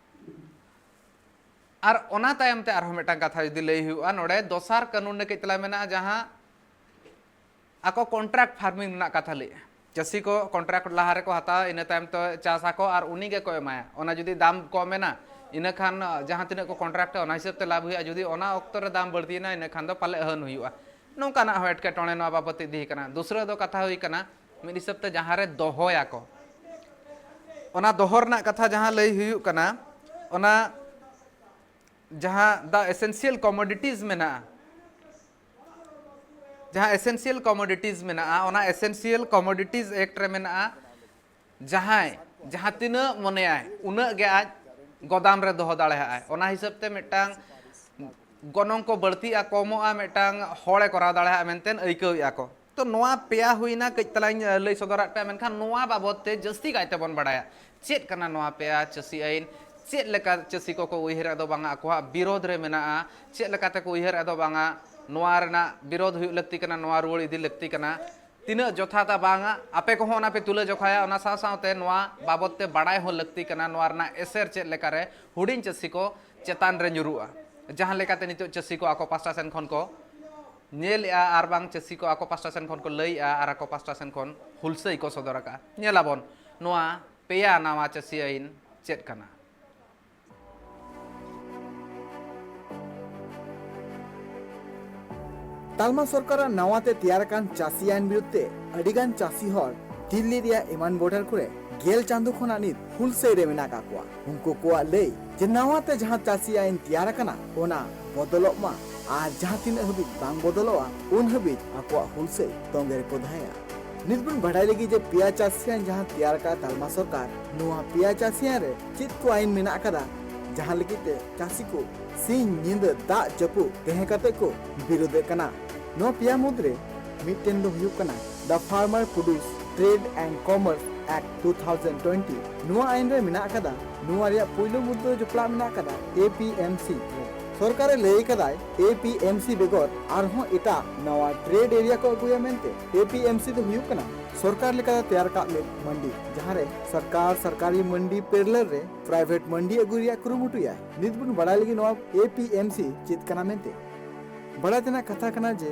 ᱟᱨ ᱚᱱᱟ ᱛᱟᱭᱚᱢ ᱛᱮ ᱟᱨᱦᱚᱸ ᱢᱤᱫᱴᱟᱝ ᱠᱟᱛᱷᱟ ᱡᱩᱫᱤ ᱞᱟᱹᱭ ᱦᱩᱭᱩᱜᱼᱟ, ᱱᱚᱰᱮ ᱫᱚᱥᱟᱨ ᱠᱟᱹᱱᱩᱱ ᱨᱮ ᱠᱟᱹᱡ ᱛᱟᱞᱟᱝ ᱢᱮᱱᱟᱜᱼᱟ, ᱡᱟᱦᱟᱸ ᱟᱠᱚ ᱠᱚᱱᱴᱨᱟᱠᱴ ᱯᱷᱟᱨᱢᱤᱝ ᱨᱮᱱᱟᱜ ᱠᱟᱛᱷᱟ ᱞᱟᱹᱭᱮᱜᱼᱟ᱾ ᱪᱟᱹᱥᱤ ᱠᱚ ᱠᱚᱱᱴᱨᱟᱠᱴ ᱞᱟᱦᱟ ᱨᱮᱠᱚ ᱦᱟᱛᱟᱣᱟ, ᱤᱱᱟᱹ ᱛᱟᱭᱚᱢ ᱛᱮ ᱪᱟᱥ ᱟᱠᱚ ᱟᱨ ᱩᱱᱤ ᱜᱮᱠᱚ ᱮᱢᱟᱭᱟ᱾ ᱚᱱᱟ ᱡᱩᱫᱤ ᱫᱟᱢ ᱠᱚᱢ ᱮᱱᱟ, ᱤᱱᱟᱹ ᱠᱷᱟᱱ ᱡᱟᱦᱟᱸ ᱛᱤᱱᱟᱹᱜ ᱠᱚ ᱠᱚᱱᱴᱨᱟᱠᱴᱟ, ᱚᱱᱟ ᱦᱤᱥᱟᱹᱵ ᱛᱮ ᱞᱟᱵᱷ ᱦᱩᱭᱩᱜᱼᱟ᱾ ᱡᱩᱫᱤ ᱚᱱᱟ ᱚᱠᱛᱚ ᱨᱮ ᱫᱟᱢ ᱵᱟᱹᱲᱛᱤᱭᱮᱱᱟ, ᱤᱱᱟᱹ ᱠᱷᱟᱱ ᱫᱚ ᱯᱟᱞᱮ ᱟᱹᱦᱟᱹᱱ ᱦᱩᱭᱩᱜᱼᱟ᱾ ᱱᱚᱝᱠᱟᱱᱟᱜ ᱦᱚᱸ ᱮᱴᱠᱮᱴᱚᱬᱮ ᱱᱚᱣᱟ ᱵᱟᱵᱚᱛ ᱤᱫᱤ ᱠᱟᱱᱟ᱾ ᱫᱩᱥᱨᱟᱹ ᱫᱚ ᱠᱟᱛᱷᱟ ᱦᱩᱭ ᱠᱟᱱᱟ, ᱢᱤᱫ ᱦᱤᱥᱟᱹᱵ ᱛᱮ ᱡᱟᱦᱟᱸ ᱨᱮ ᱫᱚᱦᱚᱭᱟᱠᱚ, ᱚᱱᱟ ᱫᱚᱦᱚ ᱨᱮᱱᱟᱜ ᱠᱟᱛᱷᱟ ᱡᱟᱦᱟᱸ ᱞᱟᱹᱭ ᱦᱩᱭᱩᱜ ᱠᱟᱱᱟ, ᱚᱱᱟ ᱡᱟᱦᱟᱸ the essential commodities ᱢᱮᱱᱟᱜᱼᱟ, ᱡᱟᱦᱟᱸ essential commodities ᱢᱮᱱᱟᱜᱼᱟ, ᱚᱱᱟ essential commodities act ᱨᱮ ᱢᱮᱱᱟᱜᱼᱟ, ᱡᱟᱦᱟᱸᱭ ᱡᱟᱦᱟᱸ ᱛᱤᱱᱟᱹᱜ ᱢᱚᱱᱮᱭᱟᱭ, ᱩᱱᱟᱹᱜ ᱜᱮ ᱟᱡ ᱜᱚᱫᱟᱢ ᱨᱮ ᱫᱚᱦᱚ ᱫᱟᱲᱮᱭᱟᱜᱼᱟᱭ᱾ ᱚᱱᱟ ᱦᱤᱥᱟᱹᱵ ᱛᱮ ᱢᱤᱫᱴᱟᱝ ᱜᱚᱱᱚᱝ ᱠᱚ ᱵᱟᱹᱲᱛᱤᱜᱼᱟ, ᱠᱚᱢᱚᱜᱼᱟ, ᱢᱤᱫᱴᱟᱝ ᱦᱚᱲᱮ ᱠᱚᱨᱟᱣ ᱫᱟᱲᱮᱭᱟᱜᱼᱟ ᱢᱮᱱᱛᱮ ᱟᱹᱭᱠᱟᱹᱣᱮᱫᱼᱟ ᱠᱚ᱾ ᱛᱚ, ᱱᱚᱣᱟ ᱯᱮᱭᱟ ᱦᱩᱭᱱᱟ, ᱠᱟᱹᱡ ᱛᱟᱞᱟᱧ ᱞᱟᱹᱭ ᱥᱚᱫᱚᱨᱟᱫ ᱯᱮᱭᱟ, ᱢᱮᱱᱠᱷᱟᱱ ᱱᱚᱣᱟ ᱵᱟᱵᱚᱫ ᱛᱮ ᱡᱟᱹᱥᱛᱤ ᱠᱟᱭ ᱛᱮᱵᱚᱱ ᱵᱟᱲᱟᱭᱟ᱾ ᱪᱮᱫ ᱠᱟᱱᱟ ᱱᱚᱣᱟ ᱯᱮᱭᱟ ᱪᱟᱹᱥᱤ ᱟᱹᱭᱤᱱ? ᱪᱮᱫ ᱞᱮᱠᱟ ᱪᱟᱹᱥᱤ ᱠᱚᱠᱚ ᱩᱭᱦᱟᱹᱨᱮᱫ ᱫᱚ ᱵᱟᱝᱟ, ᱟᱠᱚᱣᱟᱜ ᱵᱤᱨᱳᱫᱷ ᱨᱮ ᱢᱮᱱᱟᱜᱼᱟ? ᱪᱮᱫ ᱞᱮᱠᱟ ᱛᱮᱠᱚ ᱩᱭᱦᱟᱹᱨᱮᱫ ᱫᱚ ᱵᱟᱝᱟ, ᱱᱚᱣᱟ ᱨᱮᱱᱟᱜ ᱵᱤᱨᱳᱫᱷ ᱦᱩᱭᱩᱜ ᱞᱟᱹᱠᱛᱤ ᱠᱟᱱᱟ, ᱱᱚᱣᱟ ᱨᱩᱣᱟᱹᱲ ᱤᱫᱤ ᱞᱟᱹᱠᱛᱤ ᱠᱟᱱᱟ? ᱛᱤᱱᱟᱹᱜ ᱡᱚᱛᱷᱟᱛᱟ ᱵᱟᱝᱟ, ᱟᱯᱮ ᱠᱚᱦᱚᱸ ᱚᱱᱟ ᱯᱮ ᱛᱩᱞᱟᱹ ᱡᱚᱠᱷᱟᱭᱟ᱾ ᱚᱱᱟ ᱥᱟᱶ ᱥᱟᱶᱛᱮ ᱱᱚᱣᱟ ᱵᱟᱵᱚᱫ ᱛᱮ ᱵᱟᱲᱟᱭ ᱦᱚᱸ ᱞᱟᱹᱠᱛᱤ ᱠᱟᱱᱟ, ᱱᱚᱣᱟ ᱨᱮᱱᱟᱜ ᱮᱥᱮᱨ ᱪᱮᱫ ᱞᱮᱠᱟᱨᱮ ᱦᱩᱰᱤᱧ ᱪᱟᱹᱥᱤ ᱠᱚ ᱪᱮᱛᱟᱱ ᱨᱮ ᱧᱩᱨᱩᱜᱼᱟ, ᱡᱟᱦᱟᱸ ᱞᱮᱠᱟᱛᱮ ᱱᱤᱛᱚᱜ ᱪᱟᱹᱥᱤ ᱠᱚ ᱟᱠᱚ ᱯᱟᱥᱴᱟ ᱥᱮᱱ ᱠᱷᱚᱱ ᱠᱚ ᱧᱮᱞᱮᱜᱼᱟ ᱟᱨ ᱵᱟᱝ ᱪᱟᱹᱥᱤ ᱠᱚ ᱟᱠᱚ ᱯᱟᱥᱴᱟ ᱥᱮᱱ ᱠᱷᱚᱱ ᱠᱚ ᱞᱟᱹᱭᱮᱜᱼᱟ ᱟᱨ ᱟᱠᱚ ᱯᱟᱥᱴᱟ ᱥᱮᱱ ᱠᱷᱚᱱ ᱦᱩᱞᱥᱟᱹᱭ ᱠᱚ ᱥᱚᱫᱚᱨ ᱟᱠᱟᱫᱼᱟ᱾ ᱧᱮᱞᱟᱵᱚᱱ ᱱᱚᱣᱟ ᱯᱮᱭᱟ ᱱᱟᱣᱟ ᱪᱟᱹᱥᱤ ᱟᱹᱭᱤᱱ ᱪᱮᱫ ᱠᱟᱱᱟ᱾ ᱛᱟᱞᱢᱟ ᱥᱚᱨᱠᱟᱨᱟᱜ ᱱᱟᱣᱟ ᱛᱮ ᱛᱮᱭᱟᱨ ᱟᱠᱟᱱ ᱪᱟᱹᱥᱤ ᱟᱭᱤᱱ ᱵᱤᱨᱩᱫᱷ ᱛᱮ ᱟᱹᱰᱤ ᱜᱟᱱ ᱪᱟᱹᱥᱤ ᱦᱚᱲ ᱫᱤᱞᱞᱤ ᱨᱮᱭᱟᱜ ᱮᱢᱟᱱ ᱵᱚᱨᱰᱟᱨ ᱠᱚᱨᱮ ᱜᱮᱞ ᱪᱟᱸᱫᱚ ᱠᱷᱚᱱᱟᱜ ᱱᱤᱛ ᱦᱩᱞᱥᱟᱹᱭ ᱨᱮ ᱢᱮᱱᱟᱜ ᱟᱠᱟᱫ ᱠᱚᱣᱟ᱾ ᱩᱱᱠᱩ ᱠᱚᱣᱟᱜ ᱞᱟᱹᱭ ᱡᱮ ᱱᱟᱣᱟ ᱛᱮ ᱡᱟᱦᱟᱸ ᱪᱟᱹᱥᱤ ᱟᱭᱤᱱ ᱛᱮᱭᱟᱨ ᱟᱠᱟᱱᱟ, ᱚᱱᱟ ᱵᱚᱫᱚᱞᱚᱜ ᱢᱟ ᱟᱨ ᱡᱟᱦᱟᱸ ᱛᱤᱱᱟᱹᱜ ᱦᱟᱹᱵᱤᱡ ᱵᱟᱝ ᱵᱚᱫᱚᱞᱚᱜᱼᱟ, ᱩᱱ ᱦᱟᱹᱵᱤᱡ ᱟᱠᱚᱣᱟᱜ ᱦᱩᱞᱥᱟᱹᱭ ᱛᱚᱸᱜᱮ ᱨᱮᱠᱚ ᱛᱟᱦᱮᱸᱭᱟ᱾ ᱱᱤᱛ ᱵᱚᱱ ᱵᱟᱰᱟᱭ ᱞᱟᱹᱜᱤᱫ ᱡᱮ ᱯᱮᱭᱟ ᱪᱟᱹᱥᱤ ᱟᱭᱤᱱ ᱡᱟᱦᱟᱸ ᱛᱮᱭᱟᱨ ᱟᱠᱟᱫ ᱛᱟᱞᱢᱟ ᱥᱚᱨᱠᱟᱨ, ᱱᱚᱣᱟ ᱯᱮᱭᱟ ᱪᱟᱹᱥᱤ ᱟᱭᱤᱱ ᱨᱮ ᱪᱮᱫ ᱠᱚ ᱟᱭᱤᱱ ᱢᱮᱱᱟᱜ ᱟᱠᱟᱫᱟ, ᱡᱟᱦᱟᱸ ᱞᱟᱹᱜᱤᱫ ᱛᱮ ᱪᱟᱹᱥᱤ ᱠᱚ ᱥᱤᱧ ᱧᱤᱫᱟᱹ ᱫᱟᱜ ᱡᱟᱹᱯᱩᱫ ᱛᱟᱦᱮᱸ ᱠᱟᱛᱮ ᱠᱚ ᱵᱤᱨᱳᱫᱮᱫ ᱠᱟᱱᱟ᱾ ᱱᱚᱣᱟ ᱯᱮᱭᱟ ᱢᱩᱫᱽᱨᱮ ᱢᱤᱫᱴᱮᱱ ᱫᱚ ᱦᱩᱭᱩᱜ ᱠᱟᱱᱟ The Farmer Produce Trade and Commerce Act two thousand twenty᱾ ᱱᱚᱣᱟ ᱟᱭᱤᱱ ᱨᱮ ᱢᱮᱱᱟᱜ ᱟᱠᱟᱫᱟ, ᱱᱚᱣᱟ ᱨᱮᱭᱟᱜ ᱯᱩᱭᱞᱩ ᱢᱩᱫᱽᱫᱟᱹ ᱡᱚᱯᱲᱟᱣ ᱢᱮᱱᱟᱜ ᱟᱠᱟᱫᱟ ᱮ ᱯᱤ ᱮᱢ ᱥᱤ᱾ ᱥᱚᱨᱠᱟᱨᱮ ᱞᱟᱹᱭ ᱟᱠᱟᱫᱟᱭ ᱮ ᱯᱤ ᱮᱢ ᱥᱤ ᱵᱮᱜᱚᱨ ᱟᱨᱦᱚᱸ ᱮᱴᱟᱜ ᱱᱟᱣᱟ ᱴᱨᱮᱰ ᱮᱨᱤᱭᱟ ᱠᱚ ᱟᱹᱜᱩᱭᱟ ᱢᱮᱱᱛᱮ᱾ ᱮ ᱯᱤ ᱮᱢ ᱥᱤ ᱫᱚ ᱦᱩᱭᱩᱜ ᱠᱟᱱᱟ ᱥᱚᱨᱠᱟᱨ ᱞᱮᱠᱟᱛᱮ ᱛᱮᱭᱟᱨ ᱟᱠᱟᱫ ᱢᱤᱫ ᱢᱟᱱᱰᱤ, ᱡᱟᱦᱟᱸ ᱨᱮ ᱥᱚᱨᱠᱟᱨ ᱥᱚᱨᱠᱟᱨᱤ ᱢᱟᱱᱰᱤ ᱯᱮᱨᱞᱮᱞ ᱨᱮ ᱯᱨᱟᱭᱵᱷᱮᱴ ᱢᱟᱱᱰᱤ ᱟᱹᱜᱩ ᱨᱮᱭᱟᱜ ᱠᱩᱨᱩᱢᱩᱴᱩᱭᱟᱭ᱾ ᱱᱤᱛ ᱵᱚᱱ ᱵᱟᱲᱟᱭ ᱞᱟᱹᱜᱤᱫ ᱱᱚᱣᱟ ᱮ ᱯᱤ ᱮᱢ ᱥᱤ ᱪᱮᱫ ᱠᱟᱱᱟ ᱢᱮᱱᱛᱮ᱾ ᱵᱟᱲᱟᱭ ᱛᱮᱱᱟᱜ ᱠᱟᱛᱷᱟ ᱠᱟᱱᱟ ᱡᱮ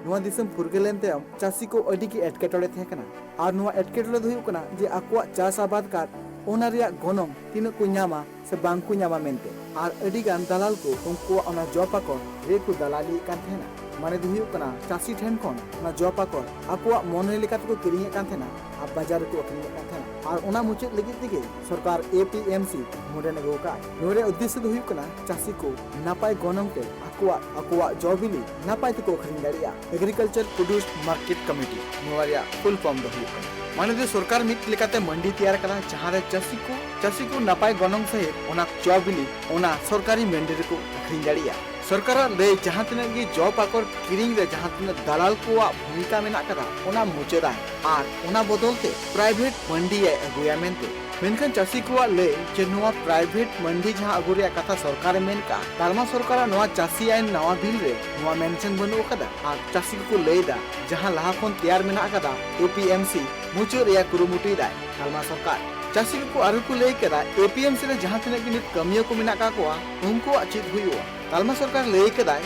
ᱱᱚᱣᱟ ᱫᱤᱥᱚᱢ ᱯᱷᱩᱨᱜᱟᱹᱞ ᱮᱱ ᱛᱟᱭᱚᱢ ᱪᱟᱹᱥᱤ ᱠᱚ ᱟᱹᱰᱤ ᱜᱮ ᱮᱴᱠᱮᱴᱚᱬᱮ ᱛᱟᱦᱮᱸ ᱠᱟᱱᱟ᱾ ᱟᱨ ᱱᱚᱣᱟ ᱮᱴᱠᱮᱴᱚᱬᱮ ᱫᱚ ᱦᱩᱭᱩᱜ ᱠᱟᱱᱟ ᱡᱮ ᱟᱠᱚᱣᱟᱜ ᱪᱟᱥ ᱟᱵᱟᱫ ᱠᱟᱛ ᱚᱱᱟ ᱨᱮᱭᱟᱜ ᱜᱚᱱᱚᱝ ᱛᱤᱱᱟᱹᱜ ᱠᱚ ᱧᱟᱢᱟ ᱥᱮ ᱵᱟᱝ ᱠᱚ ᱧᱟᱢᱟ ᱢᱮᱱᱛᱮ᱾ ᱟᱨ ᱟᱹᱰᱤ ᱜᱟᱱ ᱫᱟᱞᱟᱞ ᱠᱚ ᱩᱱᱠᱩᱣᱟᱜ ᱚᱱᱟ ᱡᱚ ᱯᱟᱠᱚᱲ ᱨᱮᱠᱚ ᱫᱟᱞᱟᱞᱤᱭᱮᱫ ᱠᱟᱱ ᱛᱟᱦᱮᱱᱟ᱾ ᱢᱟᱱᱮ ᱫᱚ ᱦᱩᱭᱩᱜ ᱠᱟᱱᱟ ᱪᱟᱹᱥᱤ ᱴᱷᱮᱱ ᱠᱷᱚᱱ ᱚᱱᱟ ᱡᱚ ᱯᱟᱠᱚᱲ ᱟᱠᱚᱣᱟᱜ ᱢᱚᱱᱮ ᱞᱮᱠᱟ ᱛᱮᱠᱚ ᱠᱤᱨᱤᱧᱮᱫ ᱠᱟᱱ ᱛᱟᱦᱮᱱᱟ ᱟᱨ ᱵᱟᱡᱟᱨ ᱨᱮᱠᱚ ᱟᱹᱠᱷᱨᱤᱧᱮᱫ ᱠᱟᱱ ᱛᱟᱦᱮᱱᱟ᱾ ᱟᱨ ᱚᱱᱟ ᱢᱩᱪᱟᱹᱫ ᱞᱟᱹᱜᱤᱫ ᱛᱮᱜᱮ ᱥᱚᱨᱠᱟᱨ A P M C model ᱟᱹᱜᱩ ᱟᱠᱟᱫᱼᱟ᱾ ᱱᱚᱣᱟ ᱨᱮᱭᱟᱜ ᱩᱫᱽᱫᱮᱥᱥᱚ ᱫᱚ ᱦᱩᱭᱩᱜ ᱠᱟᱱᱟ ᱪᱟᱹᱥᱤ ᱠᱚ ᱱᱟᱯᱟᱭ ᱜᱚᱱᱚᱝ ᱛᱮ ᱟᱠᱚᱣᱟᱜ, ᱟᱠᱚᱣᱟᱜ ᱡᱚ ᱵᱤᱞᱤ ᱱᱟᱯᱟᱭ ᱛᱮᱠᱚ ᱟᱹᱠᱷᱨᱤᱧ ᱫᱟᱲᱮᱭᱟᱜᱼᱟ᱾ Agriculture Produce Market Committee ᱱᱚᱣᱟ ᱨᱮᱭᱟᱜ ᱯᱷᱩᱞ ᱯᱷᱚᱨᱢ ᱫᱚ ᱦᱩᱭᱩᱜ ᱠᱟᱱᱟ᱾ ᱢᱟᱱᱮ ᱫᱚ ᱥᱚᱨᱠᱟᱨ ᱢᱤᱫ ᱞᱮᱠᱟᱛᱮ ᱢᱟᱱᱰᱤ ᱛᱮᱭᱟᱨ ᱟᱠᱟᱫᱟ, ᱡᱟᱦᱟᱸ ᱨᱮ ᱪᱟᱹᱥᱤ ᱠᱚ, ᱪᱟᱹᱥᱤ ᱠᱚ ᱱᱟᱯᱟᱭ ᱜᱚᱱᱚᱝ ᱥᱟᱹᱦᱤᱡ ᱚᱱᱟ ᱡᱚ ᱵᱤᱞᱤ ᱚᱱᱟ ᱥᱚᱨᱠᱟᱨᱤ ᱢᱟᱱᱰᱤ ᱨᱮᱠᱚ ᱟᱹᱠᱷᱨᱤᱧ ᱫᱟᱲᱮᱭᱟᱜᱼᱟ᱾ ᱥᱚᱨᱠᱟᱨᱟᱜ ᱞᱟᱹᱭ ᱡᱟᱦᱟᱸ ᱛᱤᱱᱟᱹᱜ ᱜᱮ ᱡᱚ ᱯᱟᱠᱚᱲ ᱠᱤᱨᱤᱧ ᱨᱮ ᱡᱟᱦᱟᱸ ᱛᱤᱱᱟᱹᱜ ᱫᱟᱞᱟᱞ ᱠᱚᱣᱟᱜ ᱵᱷᱩᱢᱤᱠᱟ ᱢᱮᱱᱟᱜ ᱟᱠᱟᱫᱟ, ᱚᱱᱟ ᱢᱩᱪᱟᱹᱫᱟᱭ ᱟᱨ ᱚᱱᱟ ᱵᱚᱫᱚᱞ ᱛᱮ ᱯᱨᱟᱭᱵᱷᱮᱴ ᱢᱟᱱᱰᱤᱭᱮ ᱟᱹᱜᱩᱭᱟ ᱢᱮᱱᱛᱮ᱾ ᱢᱮᱱᱠᱷᱟᱱ ᱪᱟᱹᱥᱤ ᱠᱚᱣᱟᱜ ᱞᱟᱹᱭ ᱡᱮ ᱱᱚᱣᱟ ᱯᱨᱟᱭᱵᱷᱮᱴ ᱢᱟᱱᱰᱤ ᱡᱟᱦᱟᱸ ᱟᱹᱜᱩ ᱨᱮᱭᱟᱜ ᱠᱟᱛᱷᱟ ᱥᱚᱨᱠᱟᱨᱮ ᱢᱮᱱ ᱠᱟᱜᱼᱟ, ᱛᱟᱞᱢᱟ ᱥᱚᱨᱠᱟᱨᱟᱜ ᱱᱚᱣᱟ ᱪᱟᱹᱥᱤ ᱟᱭᱤᱱ ᱱᱟᱣᱟ ᱵᱤᱞ ᱨᱮ ᱱᱚᱣᱟ ᱢᱮᱱᱥᱚᱱ ᱵᱟᱹᱱᱩᱜ ᱟᱠᱟᱫᱟ᱾ ᱟᱨ ᱪᱟᱹᱥᱤ ᱠᱚᱠᱚ ᱞᱟᱹᱭ ᱮᱫᱟ ᱡᱟᱦᱟᱸ ᱞᱟᱦᱟ ᱠᱷᱚᱱ ᱛᱮᱭᱟᱨ ᱢᱮᱱᱟᱜ ᱟᱠᱟᱫᱟ, ᱮ ᱯᱤ ᱮᱢ ᱥᱤ ᱢᱩᱪᱟᱹᱫ ᱨᱮᱭᱟᱜ ᱠᱩᱨᱩᱢᱩᱴᱩᱭᱮᱫᱟᱭ ᱛᱟᱞᱢᱟ ᱥᱚᱨᱠᱟᱨ᱾ ᱪᱟᱹᱥᱤ ᱠᱚᱠᱚ ᱟᱨᱦᱚᱸ ᱠᱚ ᱞᱟᱹᱭ ᱠᱮᱫᱟ, ᱮ ᱯᱤ ᱮᱢ ᱥᱤ ᱨᱮ ᱡᱟᱦᱟᱸ ᱛᱤᱱᱟᱹᱜ ᱜᱮ ᱱᱤᱛ ᱠᱟᱹᱢᱤᱭᱟᱹ ᱠᱚ ᱢᱮᱱᱟᱜ ᱟᱠᱟᱫ ᱠᱚᱣᱟ, ᱩᱱᱠᱩᱣᱟᱜ ᱪᱮᱫ ᱦᱩᱭᱩᱜᱼᱟ? ᱛᱟᱞᱢᱟ ᱥᱚᱨᱠᱟᱨ ᱞᱟᱹᱭ ᱠᱮᱫᱟᱭ,